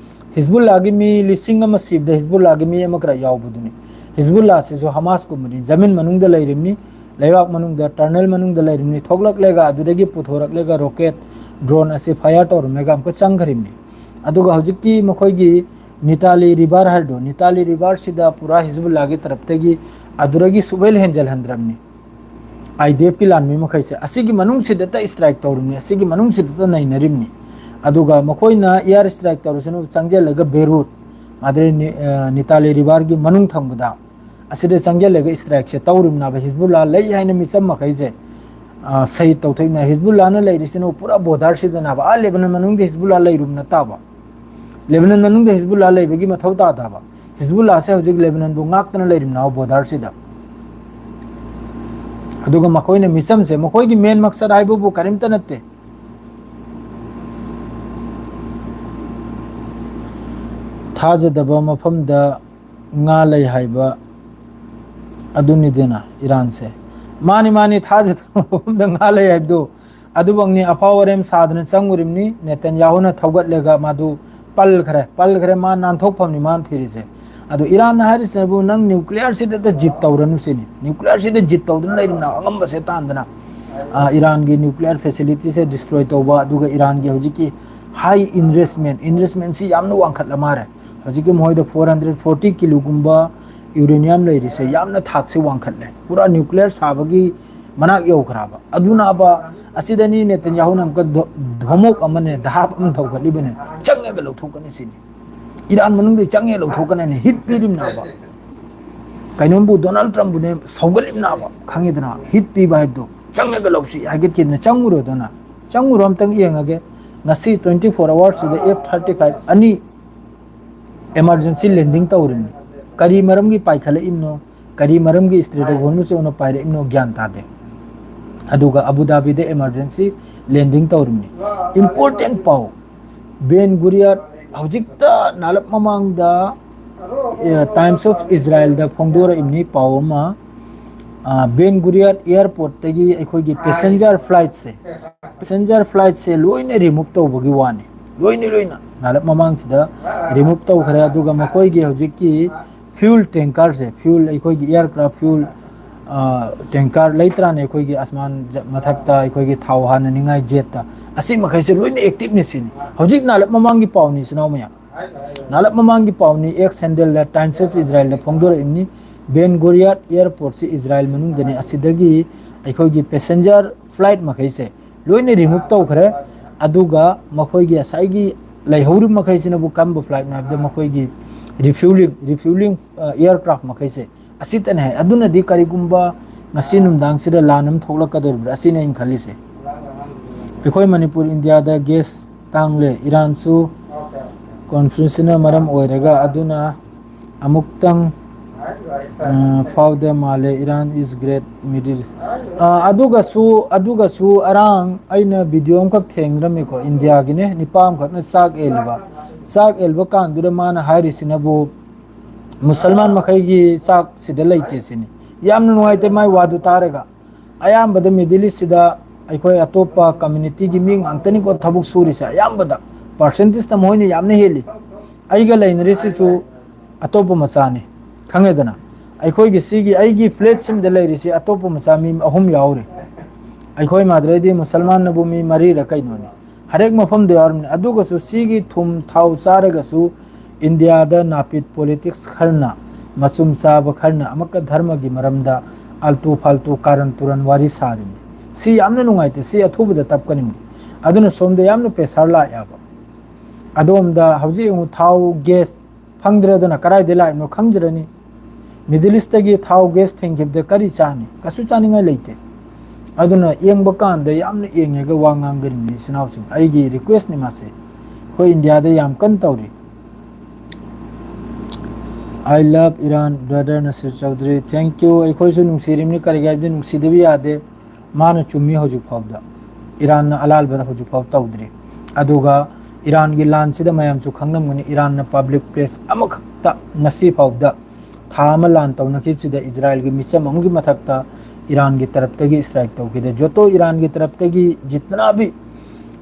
ꯍꯤꯖꯕꯨꯜꯂꯥꯒꯤ ꯃꯤ ꯂꯤꯁꯤꯡ ꯑꯃ ꯁꯤꯕꯗ ꯍꯤꯖꯕꯨꯜꯂꯥꯒꯤ ꯃꯤ ꯑꯃꯈꯛ ꯌꯥꯎꯕꯗꯨꯅꯤ꯫ ꯍꯤꯖꯕꯨꯜꯂꯥꯁꯤꯁꯨ ꯍꯃꯥꯁꯀꯨꯝꯕꯅꯤ, ꯖꯃꯤꯟ ꯃꯅꯨꯡꯗ ꯂꯩꯔꯤꯕꯅꯤ, ꯂꯩꯕꯥꯛ ꯃꯅꯨꯡꯗ, ꯇꯔꯅꯦꯜ ꯃꯅꯨꯡꯗ ꯂꯩꯔꯤꯕꯅꯤ, ꯊꯣꯛꯂꯛꯂꯒ ꯑꯗꯨꯗꯒꯤ ꯄꯨꯊꯣꯔꯛꯂꯒ ꯔꯣꯀꯦꯠ, ꯗ꯭ꯔꯣꯟ ꯑꯁꯤ ꯐꯥꯌꯔ ꯇꯧꯔꯝꯂꯒ ꯑꯃꯨꯛꯀ ꯆꯪꯈ꯭ꯔꯤꯕꯅꯤ꯫ ꯑꯗꯨꯒ ꯍꯧꯖꯤꯛꯀꯤ ꯃꯈꯣꯏꯒꯤ ꯅꯤꯇꯥꯂꯤ ꯔꯤꯚꯔ ꯍꯥꯏꯔꯤꯗꯣ, ꯅꯤꯇꯥꯂꯤ ꯔꯤꯚꯔꯁꯤꯗ ꯄꯨꯔꯥ ꯍꯤꯖꯕꯨꯜꯂꯥꯒꯤ ꯇꯔꯞꯇꯒꯤ ꯑꯗꯨꯗꯒꯤ ꯁꯨꯛꯍꯦꯟ ꯍꯦꯟꯖꯜꯍꯟꯗ꯭ꯔꯕꯅꯤ꯫ ꯑꯥꯏ ꯗꯤ ꯑꯦꯐꯀꯤ ꯂꯥꯟꯃꯤ ꯃꯈꯩꯁꯦ ꯑꯁꯤꯒꯤ ꯃꯅꯨꯡꯁꯤꯗꯇ ꯏꯁꯇ꯭ꯔꯥꯏꯛ ꯇꯧꯔꯤꯕꯅꯤ, ꯑꯁꯤꯒꯤ ꯃꯅꯨꯡꯁꯤꯗꯇ ꯅꯩꯅꯔꯤꯕꯅꯤ꯫ ꯑꯗꯨꯒ ꯃꯈꯣꯏꯅ ꯑꯦꯌꯥꯔ ꯏꯁꯇ꯭ꯔꯥꯏꯛ ꯇꯧꯔꯁꯅꯨ, ꯆꯪꯁꯤꯜꯂꯒ ꯕꯦꯔꯨꯠ, ꯃꯥꯗꯔꯤ ꯅꯤ-, ꯑ, ꯅꯤꯇꯥꯂꯤ ꯔꯤꯚꯔꯒꯤ ꯃꯅꯨꯡ ꯊꯪꯕꯗ ꯑꯁꯤꯗ ꯆꯪꯁꯤꯜꯂꯒ ꯏꯁꯇ꯭ꯔꯥꯏꯛꯁꯦ ꯇꯧꯔꯤꯕꯅꯦꯕ꯫ ꯍꯤꯖꯕꯨꯜꯂꯥ ꯂꯩ ꯍꯥꯏꯅ ꯃꯤꯆꯝ ꯃꯈꯩꯁꯦ, ꯑ, ꯁꯍꯤꯗ ꯇꯧꯊꯣꯛꯏꯕꯅꯦ꯫ ꯍꯤꯖꯕꯨꯜꯂꯥꯅ ꯂꯩꯔꯤꯁꯤꯅ ꯄꯨꯔꯥ ꯕꯣꯔꯗꯔꯁꯤꯗꯅꯦꯕ꯫ ꯑꯥ ꯂꯦꯕꯅꯟ ꯃꯅꯨꯡꯗ ꯍꯤꯖꯕꯨꯜꯂꯥ ꯂꯩꯔꯨꯕ ꯅꯠꯇꯕ꯫ ꯂꯦꯕꯅꯟ ꯃꯅꯨꯡꯗ ꯍꯤꯖꯕꯨꯜꯂꯥ ꯂꯩꯕꯒꯤ ꯃꯊꯧ ꯇꯥꯗꯕ꯫ ꯍꯤꯖꯕꯨꯜꯂꯥꯁꯦ ꯍꯧꯖꯤꯛ ꯂꯦꯕꯅꯟꯕꯨ ꯉꯥꯛꯇꯅ ꯂꯩꯔꯤꯕꯅꯦꯕ ꯕꯣꯔꯗꯔꯁꯤꯗ꯫ ꯑꯗꯨꯒ ꯃꯈꯣꯏꯅ ꯃꯤꯆꯝꯁꯦ, ꯃꯈꯣꯏꯒꯤ ꯃꯦꯟ ꯃꯛꯁꯠ ꯍꯥꯏꯕꯕꯨ ꯀꯔꯤꯝꯇ ꯅꯠꯇꯦ꯫ ꯊꯥꯖꯗꯕ ꯃꯐꯝꯗ ꯉꯥ ꯂꯩ ꯍꯥꯏꯕ ꯑꯗꯨꯅꯤꯗꯅ ꯏꯔꯥꯟꯁꯦ꯫ ꯃꯥꯅꯤ, ꯃꯥꯅꯤ, ꯊꯥꯖꯗꯕ ꯃꯐꯝꯗ ꯉꯥ ꯂꯩ ꯍꯥꯏꯕꯗꯨ ꯑꯗꯨꯃꯛꯅꯤ꯫ ꯑꯐꯥꯎ ꯑꯔꯦꯝ ꯁꯥꯗꯅ ꯆꯪꯉꯨꯔꯤꯕꯅꯤ꯫ ꯅꯦꯇꯟꯌꯥꯍꯨꯅ ꯊꯧꯒꯠꯂꯒ ꯃꯥꯗꯨ ꯄꯜꯈ꯭ꯔꯦ, ꯄꯜꯈ꯭ꯔꯦ, ꯃꯥ ꯅꯥꯟꯊꯣꯛꯐꯝꯅꯤ ꯃꯥꯅ ꯊꯤꯔꯤꯁꯦ꯫ ꯑꯗꯣ ꯏꯔꯥꯟꯅ ꯍꯥꯏꯔꯤꯁꯤꯅꯕꯨ ꯅꯪ ꯅ꯭ꯌꯨꯀ꯭ꯂꯤꯌꯔꯁꯤꯗꯇ ꯖꯤꯠ ꯇꯧꯔꯅꯨ ꯁꯤꯅꯤ꯫ ꯅ꯭ꯌꯨꯀ꯭ꯂꯤꯌꯔꯁꯤꯗ ꯖꯤꯠ ꯇꯧꯗꯨꯅ ꯂꯩꯔꯤꯕꯅ ꯑꯉꯝꯕꯁꯦ ꯇꯥꯟꯗꯅ, ꯑ, ꯏꯔꯥꯟꯒꯤ ꯅ꯭ꯌꯨꯀ꯭ꯂꯤꯌꯔ ꯐꯦꯁꯤꯂꯤꯇꯤꯁꯦ ꯗꯤꯁꯇ꯭ꯔꯣꯏ ꯇꯧꯕ, ꯑꯗꯨꯒ ꯏꯔꯥꯟꯒꯤ ꯍꯧꯖꯤꯛꯀꯤ High enrichment, enrichmentꯁꯤ ꯌꯥꯝꯅ ꯋꯥꯡꯈꯠꯂ ꯃꯥꯜꯂꯦ꯫ ꯍꯧꯖꯤꯛꯀꯤ ꯃꯈꯣꯏꯗ four hundred forty kiloꯒꯨꯝꯕ uranium ꯂꯩꯔꯤꯁꯦ ꯌꯥꯝꯅ ꯊꯥꯛꯁꯦ ꯋꯥꯡꯈꯠꯂꯦ, ꯄꯨꯔꯥ nuclear ꯁꯥꯕꯒꯤ ꯃꯅꯥꯛ ꯌꯧꯈ꯭ꯔꯕ꯫ ꯑꯗꯨꯅꯕ ꯑꯁꯤꯗꯅꯤ ꯅꯦꯇꯟꯌꯥꯍꯨꯅ ꯑꯃꯨꯛꯀ ꯙꯣ-, ꯙꯣꯃꯣꯛ ꯑꯃꯅꯦ, ꯙꯥꯞ ꯑꯃ ꯊꯧꯒꯠꯂꯤꯕꯅꯦ, ꯆꯪꯉꯒ ꯂꯧꯊꯣꯛꯀꯅꯤ ꯁꯤꯅꯤ꯫ ꯏꯔꯥꯟ ꯃꯅꯨꯡꯗ ꯆꯪꯉꯦ ꯂꯧꯊꯣꯛꯀꯅꯤꯅ ꯍꯤꯠ ꯄꯤꯔꯤꯝꯅꯥꯕ꯫ ꯀꯩꯅꯣꯝꯕꯨ ꯗꯣꯅꯥꯜꯗ ꯇ꯭ꯔꯝꯞꯕꯨꯅꯦ ꯁꯧꯒꯠꯂꯤꯝꯅꯥꯕ, ꯈꯪꯉꯤꯗꯅ? ꯍꯤꯠ ꯄꯤꯕ ꯍꯥꯏꯕꯗꯣ, ꯆꯪꯉꯒ ꯂꯧꯁꯤ ꯍꯥꯏꯒꯠꯈꯤꯗꯅ꯫ ꯆꯪꯉꯨꯔꯣꯗꯅ, ꯆꯪꯉꯨꯔꯣ, ꯑꯝꯇꯪ ꯌꯦꯡꯉꯒꯦ꯫ ꯉꯁꯤ twenty four hoursꯁꯤꯗ F thirty five ꯑꯅꯤ emergency landing ꯇꯧꯔꯤꯕꯅꯤ꯫ ꯀꯔꯤ ꯃꯔꯝꯒꯤ ꯄꯥꯏꯈꯠꯂꯛꯏꯕꯅꯣ, ꯀꯔꯤ ꯃꯔꯝꯒꯤ Strait of Hormuz ꯌꯧꯅ ꯄꯥꯏꯔꯛꯏꯕꯅꯣ ꯒ꯭ꯌꯥꯟ ꯇꯥꯗꯦ꯫ ꯑꯗꯨꯒ ꯑꯕꯨ ꯙꯥꯕꯤꯗ emergency landing ꯇꯧꯔꯤꯕꯅꯤ꯫ Important ꯄꯥꯎ, ꯕꯦꯟ ꯒꯨꯔꯤꯌꯥꯠ ꯍꯧꯖꯤꯛꯇ ꯅꯥꯂꯞ ꯃꯃꯥꯡꯗ, ꯑꯦ, Times of Israelꯗ ꯐꯣꯡꯗꯣꯔꯛꯏꯕꯅꯤ ꯄꯥꯎ ꯑꯃ꯫ ꯑ, ꯕꯦꯟ ꯒꯨꯔꯤꯌꯥꯠ airportꯇꯒꯤ ꯑꯩꯈꯣꯏꯒꯤ passenger flightꯁꯦ, passenger flightꯁꯦ ꯂꯣꯏꯅ remove ꯇꯧꯕꯒꯤ ꯋꯥꯅꯤ꯫ ꯂꯣꯏꯅ, ꯂꯣꯏꯅ ꯅꯥꯂꯞ ꯃꯃꯥꯡꯁꯤꯗ remove ꯇꯧꯈ꯭ꯔꯦ꯫ ꯑꯗꯨꯒ ꯃꯈꯣꯏꯒꯤ ꯍꯧꯖꯤꯛꯀꯤ fuel tankerꯁꯦ, fuel, ꯑꯩꯈꯣꯏꯒꯤ aircraft fuel, ꯑ, tanker ꯂꯩꯇ꯭ꯔꯥꯅꯦ, ꯑꯩꯈꯣꯏꯒꯤ ꯑꯁꯃꯥꯟ ꯖ-, ꯃꯊꯛꯇ ꯑꯩꯈꯣꯏꯒꯤ ꯊꯥꯎ ꯍꯥꯟꯅꯅꯤꯡꯉꯥꯏ jetꯇ, ꯑꯁꯤ ꯃꯈꯩꯁꯦ ꯂꯣꯏꯅ activeꯅꯤ ꯁꯤꯅꯤ꯫ ꯍꯧꯖꯤꯛ ꯅꯥꯂꯞ ꯃꯃꯥꯡꯒꯤ ꯄꯥꯎꯅꯤ, ꯏꯆꯤꯟ ꯏꯅꯥꯎ ꯃꯌꯥꯝ꯫ ꯅꯥꯂꯞ ꯃꯃꯥꯡꯒꯤ ꯄꯥꯎꯅꯤ, X handleꯗ Times of Israelꯗ ꯐꯣꯡꯗꯣꯔꯛꯏꯕꯅꯤ꯫ ꯕꯦꯟ ꯒꯨꯔꯤꯌꯥꯠ airportꯁꯤ ꯏꯖꯔꯥꯏꯜ ꯃꯅꯨꯡꯗꯅꯤ꯫ ꯑꯁꯤꯗꯒꯤ ꯑꯩꯈꯣꯏꯒꯤ passenger flight ꯃꯈꯩꯁꯦ ꯂꯣꯏꯅ remove ꯇꯧꯈ꯭ꯔꯦ꯫ ꯑꯗꯨꯒ ꯃꯈꯣꯏꯒꯤ ꯉꯁꯥꯏꯒꯤ ꯂꯩꯍꯧꯔꯤꯕ ꯃꯈꯩꯁꯤꯅꯕꯨ ꯀꯔꯝꯕ flightꯅꯣ ꯍꯥꯏꯕꯗ, ꯃꯈꯣꯏꯒꯤ refueling, refueling, ꯑ, aircraft ꯃꯈꯩꯁꯦ ꯑꯁꯤꯇꯅꯤ ꯍꯥꯏ꯫ ꯑꯗꯨꯅꯗꯤ ꯀꯔꯤꯒꯨꯝꯕ ꯉꯁꯤ ꯅꯨꯡꯗꯥꯡꯁꯤꯗ ꯂꯥꯟ ꯑꯃ ꯊꯣꯛꯂꯛꯀꯗꯧꯔꯤꯕ꯭ꯔꯥ, ꯑꯁꯤꯅꯤ ꯑꯩꯅ ꯈꯜꯂꯤꯁꯦ꯫ ꯑꯩꯈꯣꯏ ꯃꯅꯤꯄꯨꯔ, ꯏꯟꯗꯤꯌꯥꯗ gas ꯇꯥꯡꯂꯦ, ꯏꯔꯥꯟꯁꯨ conflictꯁꯤꯅ ꯃꯔꯝ ꯑꯣꯏꯔꯒ꯫ ꯑꯗꯨꯅ ꯑꯃꯨꯛꯇꯪ, ꯑ, ꯐꯥꯎꯗ ꯃꯥꯜꯂꯦ, Iran is great Middle East꯫ ꯑ, ꯑꯗꯨꯒꯁꯨ, ꯑꯗꯨꯒꯁꯨ ꯑꯔꯥꯡ ꯑꯩꯅ video ꯑꯃꯈꯛ ꯊꯦꯡꯅꯔꯝꯃꯤꯀꯣ, ꯏꯟꯗꯤꯌꯥꯒꯤꯅꯦ, ꯅꯤꯄꯥ ꯑꯃꯈꯛꯅ ꯆꯥꯛ ꯑꯦꯜꯂꯤꯕ꯫ ꯆꯥꯛ ꯑꯦꯜꯕ ꯀꯥꯟꯗꯨꯗ ꯃꯥꯅ ꯍꯥꯏꯔꯤꯁꯤꯅꯕꯨ, ꯃꯨꯁꯜꯃꯥꯟ ꯃꯈꯩꯒꯤ ꯆꯥꯛ ꯁꯤꯗ ꯂꯩꯇꯦ ꯁꯤꯅꯤ꯫ ꯌꯥꯝꯅ ꯅꯨꯡꯉꯥꯏꯇꯦ ꯃꯥꯏ ꯋꯥꯗꯨ ꯇꯥꯔꯒ꯫ ꯑꯌꯥꯝꯕꯗ Middle Eastꯁꯤꯗ ꯑꯩꯈꯣꯏ ꯑꯇꯣꯞꯄ communityꯒꯤ ꯃꯤ ꯉꯥꯛꯇꯅꯤꯀꯣ ꯊꯕꯛ ꯁꯨꯔꯤꯁꯦ, ꯑꯌꯥꯝꯕꯗ꯫ Percentageꯇ ꯃꯈꯣꯏꯅ ꯌꯥꯝꯅ ꯍꯦꯜꯂꯤ꯫ ꯑꯩꯒ ꯂꯩꯅꯔꯤꯁꯤꯁꯨ ꯑꯇꯣꯞꯄ ꯃꯆꯥꯅꯤ, ꯈꯪꯉꯦꯗꯅ꯫ ꯑꯩꯈꯣꯏꯒꯤ ꯁꯤꯒꯤ ꯑꯩꯒꯤ flatꯁꯤꯃꯗ ꯂꯩꯔꯤꯁꯤ ꯑꯇꯣꯞꯄ ꯃꯆꯥ ꯃꯤ ꯑꯍꯨꯝ ꯌꯥꯎꯔꯤ꯫ ꯑꯩꯈꯣꯏ ꯃꯥꯗ꯭ꯔꯦꯗꯤ ꯃꯨꯁꯜꯃꯥꯟꯅꯕꯨ ꯃꯤ ꯃꯔꯤꯔ ꯀꯩꯅꯣꯅꯤ꯫ ꯍꯔꯦꯛ ꯃꯐꯝꯗ ꯌꯥꯎꯔꯝꯅꯤ꯫ ꯑꯗꯨꯒꯁꯨ ꯁꯤꯒꯤ ꯊꯨꯝ ꯊꯥꯎ ꯆꯥꯔꯒꯁꯨ ꯏꯟꯗꯤꯌꯥꯗ ꯅꯥꯄꯤꯠ ꯄꯣꯂꯤꯇꯤꯛꯁ ꯈꯔꯅ, ꯃꯆꯨꯝ ꯆꯥꯕ ꯈꯔꯅ ꯑꯃꯨꯛꯀ ꯙꯔꯃꯒꯤ ꯃꯔꯝꯗ ꯑꯜꯇꯨ ꯐꯥꯜꯇꯨ ꯀꯥꯔꯟ ꯇꯨꯔꯟ ꯋꯥꯔꯤ ꯁꯥꯔꯤꯕꯅꯤ꯫ ꯁꯤ ꯌꯥꯝꯅ ꯅꯨꯡꯉꯥꯏꯇꯦ꯫ ꯁꯤ ꯑꯊꯨꯕꯗ ꯇꯞꯀꯅꯤꯕꯅꯤ꯫ ꯑꯗꯨꯅ ꯁꯣꯝꯗ ꯌꯥꯝꯅ ꯄ꯭ꯔꯦꯁꯔ ꯂꯥꯛꯑꯦꯕ꯫ ꯑꯗꯣꯝꯗ ꯍꯧꯖꯤꯛ ꯌꯦꯡꯉꯨ, ꯊꯥꯎ ꯒ꯭ꯌꯥꯁ ꯐꯪꯗ꯭ꯔꯦꯗꯅ ꯀꯗꯥꯏꯗ ꯂꯥꯛꯏꯅꯣ ꯈꯪꯖꯔꯅꯤ꯫ ꯃꯤꯗꯜ ꯏꯁꯇꯒꯤ ꯊꯥꯎ ꯒ꯭ꯌꯥꯁ ꯊꯤꯡꯈꯤꯕꯗ ꯀꯔꯤ ꯆꯥꯅꯤ? ꯀꯩꯁꯨ ꯆꯥꯅꯤꯡꯉꯥꯏ ꯂꯩꯇꯦ꯫ ꯑꯗꯨꯅ ꯌꯦꯡꯕ ꯀꯥꯟꯗ ꯌꯥꯝꯅ ꯌꯦꯡꯉꯒ ꯋꯥ ꯉꯥꯡꯒꯅꯤ ꯏꯆꯤꯟ ꯏꯅꯥꯎꯁꯤꯡ꯫ ꯑꯩꯒꯤ ꯔꯤꯀ꯭ꯋꯦꯁꯅꯤ ꯃꯥꯁꯦ꯫ ꯑꯩꯈꯣꯏ ꯏꯟꯗꯤꯌꯥꯗ ꯌꯥꯝ ꯀꯟꯅ ꯇꯧꯔꯤ꯫ I love Iran, brother Nasir Chaudhary. Thank you. ꯑꯩꯈꯣꯏꯁꯨ ꯅꯨꯡꯁꯤꯔꯤꯕꯅꯤ, ꯀꯔꯤꯒꯤ ꯍꯥꯏꯕꯗꯤ ꯅꯨꯡꯁꯤꯗꯕ ꯌꯥꯗꯦ꯫ ꯃꯥꯅ ꯆꯨꯝꯃꯤ ꯍꯧꯖꯤꯛ ꯐꯥꯎꯕꯗ꯫ ꯏꯔꯥꯟꯅ ꯑꯂꯥꯟꯕ ꯍꯧꯖꯤꯛ ꯐꯥꯎꯕ ꯇꯧꯗ꯭ꯔꯤ꯫ ꯑꯗꯨꯒ ꯏꯔꯥꯟꯒꯤ ꯂꯥꯟꯁꯤꯗ ꯃꯌꯥꯝꯁꯨ ꯈꯪꯂꯝꯒꯅꯤ, ꯏꯔꯥꯟꯅ ꯄꯕ꯭ꯂꯤꯛ ꯄ꯭ꯂꯦꯁ ꯑꯃꯈꯛꯇ ꯉꯁꯤ ꯐꯥꯎꯕꯗ ꯊꯥ ꯑꯃ ꯂꯥꯟ ꯇꯧꯅꯈꯤꯕꯁꯤꯗ ꯏꯖꯔꯥꯏꯜꯒꯤ ꯃꯤꯆꯝ ꯑꯃꯒꯤ ꯃꯊꯛꯇ ꯏꯔꯥꯟꯒꯤ ꯇꯔꯞꯇꯒꯤ ꯏꯁꯇ꯭ꯔꯥꯏꯛ ꯇꯧꯈꯤꯗꯦ꯫ ꯖꯣꯇꯣ ꯏꯔꯥꯟꯒꯤ ꯇꯔꯞꯇꯒꯤ ꯖꯤꯇꯅꯥꯕꯤ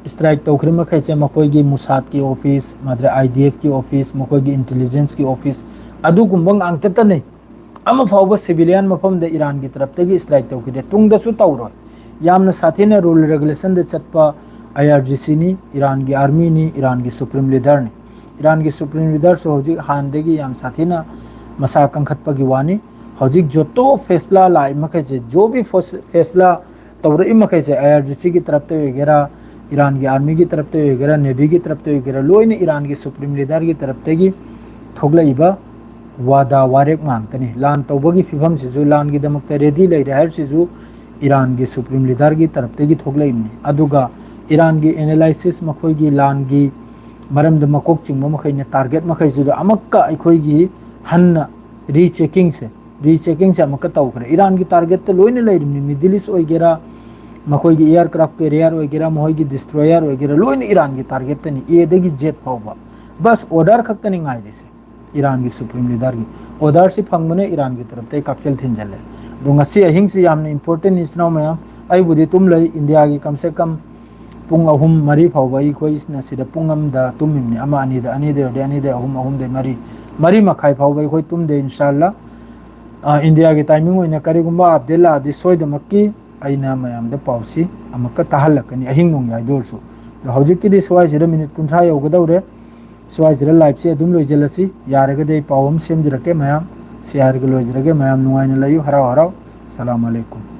ꯏꯁꯇ꯭ꯔꯥꯏꯛ ꯇꯧꯈ꯭ꯔꯤꯕ ꯃꯈꯩꯁꯦ ꯃꯈꯣꯏꯒꯤ ꯃꯨꯁꯥꯠꯀꯤ ꯑꯣꯐꯤꯁ, ꯃꯗ꯭ꯔ ꯑꯥꯏ ꯗꯤ ꯑꯦꯐꯀꯤ ꯑꯣꯐꯤꯁ, ꯃꯈꯣꯏꯒꯤ ꯏꯟꯇꯦꯂꯤꯖꯦꯟꯁꯀꯤ ꯑꯣꯐꯤꯁ, ꯑꯗꯨꯒꯨꯝꯕ ꯉꯥꯛꯇꯇꯅꯤ꯫ ꯑꯃ ꯐꯥꯎꯕ ꯁꯤꯚꯤꯂꯤꯌꯟ ꯃꯐꯝꯗ ꯏꯔꯥꯟꯒꯤ ꯇꯔꯞꯇꯒꯤ ꯏꯁꯇ꯭ꯔꯥꯏꯛ ꯇꯧꯈꯤꯗꯦ, ꯇꯨꯡꯗꯁꯨ ꯇꯧꯔꯣꯏ꯫ ꯌꯥꯝꯅ ꯁꯥꯊꯤꯅ ꯔꯨꯜ ꯔꯦꯒꯨꯂꯦꯁꯟꯗ ꯆꯠꯄ ꯑꯥꯏ ꯑꯥꯔ ꯖꯤ ꯁꯤꯅꯤ, ꯏꯔꯥꯟꯒꯤ ꯑꯥꯔꯃꯤꯅꯤ, ꯏꯔꯥꯟꯒꯤ ꯁꯨꯄ꯭ꯔꯤꯝ ꯂꯤꯗꯔꯅꯤ꯫ ꯏꯔꯥꯟꯒꯤ ꯁꯨꯄ꯭ꯔꯤꯝ ꯂꯤꯗꯔꯁꯨ ꯍꯧꯖꯤꯛ ꯍꯥꯟꯅꯗꯒꯤ ꯌꯥꯝ ꯁꯥꯊꯤꯅ ꯃꯁꯥ ꯀꯟꯈꯠꯄꯒꯤ ꯋꯥꯅꯤ꯫ ꯍꯧꯖꯤꯛ ꯖꯣꯇꯣ ꯐꯦꯁꯂꯥ ꯂꯥꯛꯏ ꯃꯈꯩꯁꯦ, ꯖꯣ ꯕꯤ ꯐꯣꯁ-, ꯐꯦꯁꯂꯥ ꯇꯧꯔꯛꯏ ꯃꯈꯩꯁꯦ, ꯑꯥꯏ ꯑꯥꯔ ꯖꯤ ꯁꯤꯒꯤ ꯇꯔꯞꯇ ꯑꯣꯏꯒꯦꯔꯥ, ꯏꯔꯥꯟꯒꯤ ꯑꯥꯔꯃꯤꯒꯤ ꯇꯔꯞꯇ ꯑꯣꯏꯒꯦꯔꯥ, ꯅꯦꯚꯤꯒꯤ ꯇꯔꯞꯇ ꯑꯣꯏꯒꯦꯔꯥ, ꯂꯣꯏꯅ ꯏꯔꯥꯟꯒꯤ ꯁꯨꯄ꯭ꯔꯤꯝ ꯂꯤꯗꯔꯒꯤ ꯇꯔꯞꯇꯒꯤ ꯊꯣꯛꯂꯛꯏꯕ ꯋꯥꯗꯥ ꯋꯥꯔꯦꯞ ꯉꯥꯛꯇꯅꯤ꯫ ꯂꯥꯟ ꯇꯧꯕꯒꯤ ꯐꯤꯕꯝꯁꯤꯁꯨ, ꯂꯥꯟꯒꯤꯗꯃꯛꯇ ꯔꯦꯗꯤ ꯂꯩꯔꯦ ꯍꯥꯏꯔꯤꯁꯤꯁꯨ ꯏꯔꯥꯟꯒꯤ ꯁꯨꯄ꯭ꯔꯤꯝ ꯂꯤꯗꯔꯒꯤ ꯇꯔꯞꯇꯒꯤ ꯊꯣꯛꯂꯛꯏꯕꯅꯤ꯫ ꯑꯗꯨꯒ ꯏꯔꯥꯟꯒꯤ ꯑꯦꯅꯥꯂꯥꯏꯁꯤꯁ, ꯃꯈꯣꯏꯒꯤ ꯂꯥꯟꯒꯤ ꯃꯔꯝꯗ ꯃꯀꯣꯛ ꯆꯤꯡꯕ ꯃꯈꯩꯅ ꯇꯥꯔꯒꯦꯠ ꯃꯈꯩꯁꯤꯗ ꯑꯃꯨꯛꯀ ꯑꯩꯈꯣꯏꯒꯤ ꯍꯟꯅ ꯔꯤꯆꯦꯀꯤꯡꯁꯦ, ꯔꯤꯆꯦꯀꯤꯡꯁꯦ ꯑꯃꯨꯛꯀ ꯇꯧꯈ꯭ꯔꯦ꯫ ꯏꯔꯥꯟꯒꯤ ꯇꯥꯔꯒꯦꯠꯇ ꯂꯣꯏꯅ ꯂꯩꯔꯤꯕꯅꯤ꯫ ꯃꯤꯗꯜ ꯏꯁ ꯑꯣꯏꯒꯦꯔꯥ, ꯃꯈꯣꯏꯒꯤ ꯑꯦꯌꯔꯀ꯭ꯔꯥꯐ ꯀꯦꯔꯤꯌꯔ ꯑꯣꯏꯒꯦꯔꯥ, ꯃꯈꯣꯏꯒꯤ ꯗꯤꯁꯇ꯭ꯔꯣꯌꯔ ꯑꯣꯏꯒꯦꯔꯥ, ꯂꯣꯏꯅ ꯏꯔꯥꯟꯒꯤ ꯇꯥꯔꯒꯦꯠꯇꯅꯤ, ꯑꯦꯗꯒꯤ ꯖꯦꯠ ꯐꯥꯎꯕ꯫ ꯕꯁ ꯑꯣꯔꯗꯔ ꯈꯛꯇꯅꯤ ꯉꯥꯏꯔꯤꯁꯦ꯫ ꯏꯔꯥꯟꯒꯤ ꯁꯨꯄ꯭ꯔꯤꯝ ꯂꯤꯗꯔꯒꯤ ꯑꯣꯔꯗꯔꯁꯤ ꯐꯪꯕꯅ ꯏꯔꯥꯟꯒꯤ ꯇꯔꯞꯇ ꯑꯩ ꯀꯥꯞꯆꯦꯜ ꯊꯤꯟꯖꯜꯂꯦ꯫ ꯑꯗꯣ ꯉꯁꯤ ꯑꯍꯤꯡꯁꯤ ꯌꯥꯝꯅ ꯏꯝꯄꯣꯔꯇꯦꯟ, ꯏꯆꯤꯟ ꯏꯅꯥꯎ ꯃꯌꯥꯝ꯫ ꯑꯩꯕꯨꯗꯤ ꯇꯨꯝ ꯂꯩ, ꯏꯟꯗꯤꯌꯥꯒꯤ ꯀꯝꯁꯦ ꯀꯝ ꯄꯨꯡ ꯑꯍꯨꯝ ꯃꯔꯤ ꯐꯥꯎꯕ ꯑꯩꯈꯣꯏꯅ ꯁꯤꯗ ꯄꯨꯡ ꯑꯃꯗ ꯇꯨꯝꯃꯤꯕꯅꯤ, ꯑꯃ ꯑꯅꯤꯗ, ꯑꯅꯤꯗꯩ ꯑꯣꯏꯔꯗꯤ ꯑꯅꯤꯗꯩ ꯑꯍꯨꯝ, ꯑꯍꯨꯝꯗꯩ ꯃꯔꯤ, ꯃꯔꯤ ꯃꯈꯥꯏ ꯐꯥꯎꯕ ꯑꯩꯈꯣꯏ ꯇꯨꯝꯗꯦ ꯏꯟꯁꯥꯜꯂꯥ꯫ ꯑ, ꯏꯟꯗꯤꯌꯥꯒꯤ ꯇꯥꯏꯃꯤꯡ ꯑꯣꯏꯅ ꯀꯔꯤꯒꯨꯝꯕ ꯑꯞꯗꯦꯠ ꯂꯥꯛꯑꯗꯤ ꯁꯣꯏꯗꯃꯛꯀꯤ ꯑꯩꯅ ꯃꯌꯥꯝꯗ ꯄꯥꯎꯁꯤ ꯑꯃꯨꯛꯀ ꯇꯥꯍꯜꯂꯛꯀꯅꯤ, ꯑꯍꯤꯡ ꯅꯣꯡꯌꯥꯏꯗ ꯑꯣꯏꯔꯁꯨ꯫ ꯑꯗꯣ ꯍꯧꯖꯤꯛꯀꯤꯗꯤ ꯁ꯭ꯋꯥꯏꯁꯤꯗ ꯃꯤꯅꯤꯠ ꯀꯨꯟꯊ꯭ꯔꯥ ꯌꯧꯒꯗꯧꯔꯦ꯫ ꯁ꯭ꯋꯥꯏꯁꯤꯗ liveꯁꯦ ꯑꯗꯨꯝ ꯂꯣꯏꯁꯤꯜꯂꯁꯤ꯫ ꯌꯥꯔꯒꯗꯤ ꯑꯩ ꯄꯥꯎ ꯑꯃ ꯁꯦꯝꯖꯔꯛꯀꯦ꯫ ꯃꯌꯥꯝ ꯁꯤ ꯍꯥꯏꯔꯒ ꯂꯣꯏꯖꯔꯒꯦ꯫ ꯃꯌꯥꯝ ꯅꯨꯡꯉꯥꯏꯅ ꯂꯩꯌꯨ꯫ ꯍꯔꯥꯎ ꯍꯔꯥꯎ꯫ ꯁꯂꯥꯝ ꯑꯂꯩꯀꯨꯝ꯫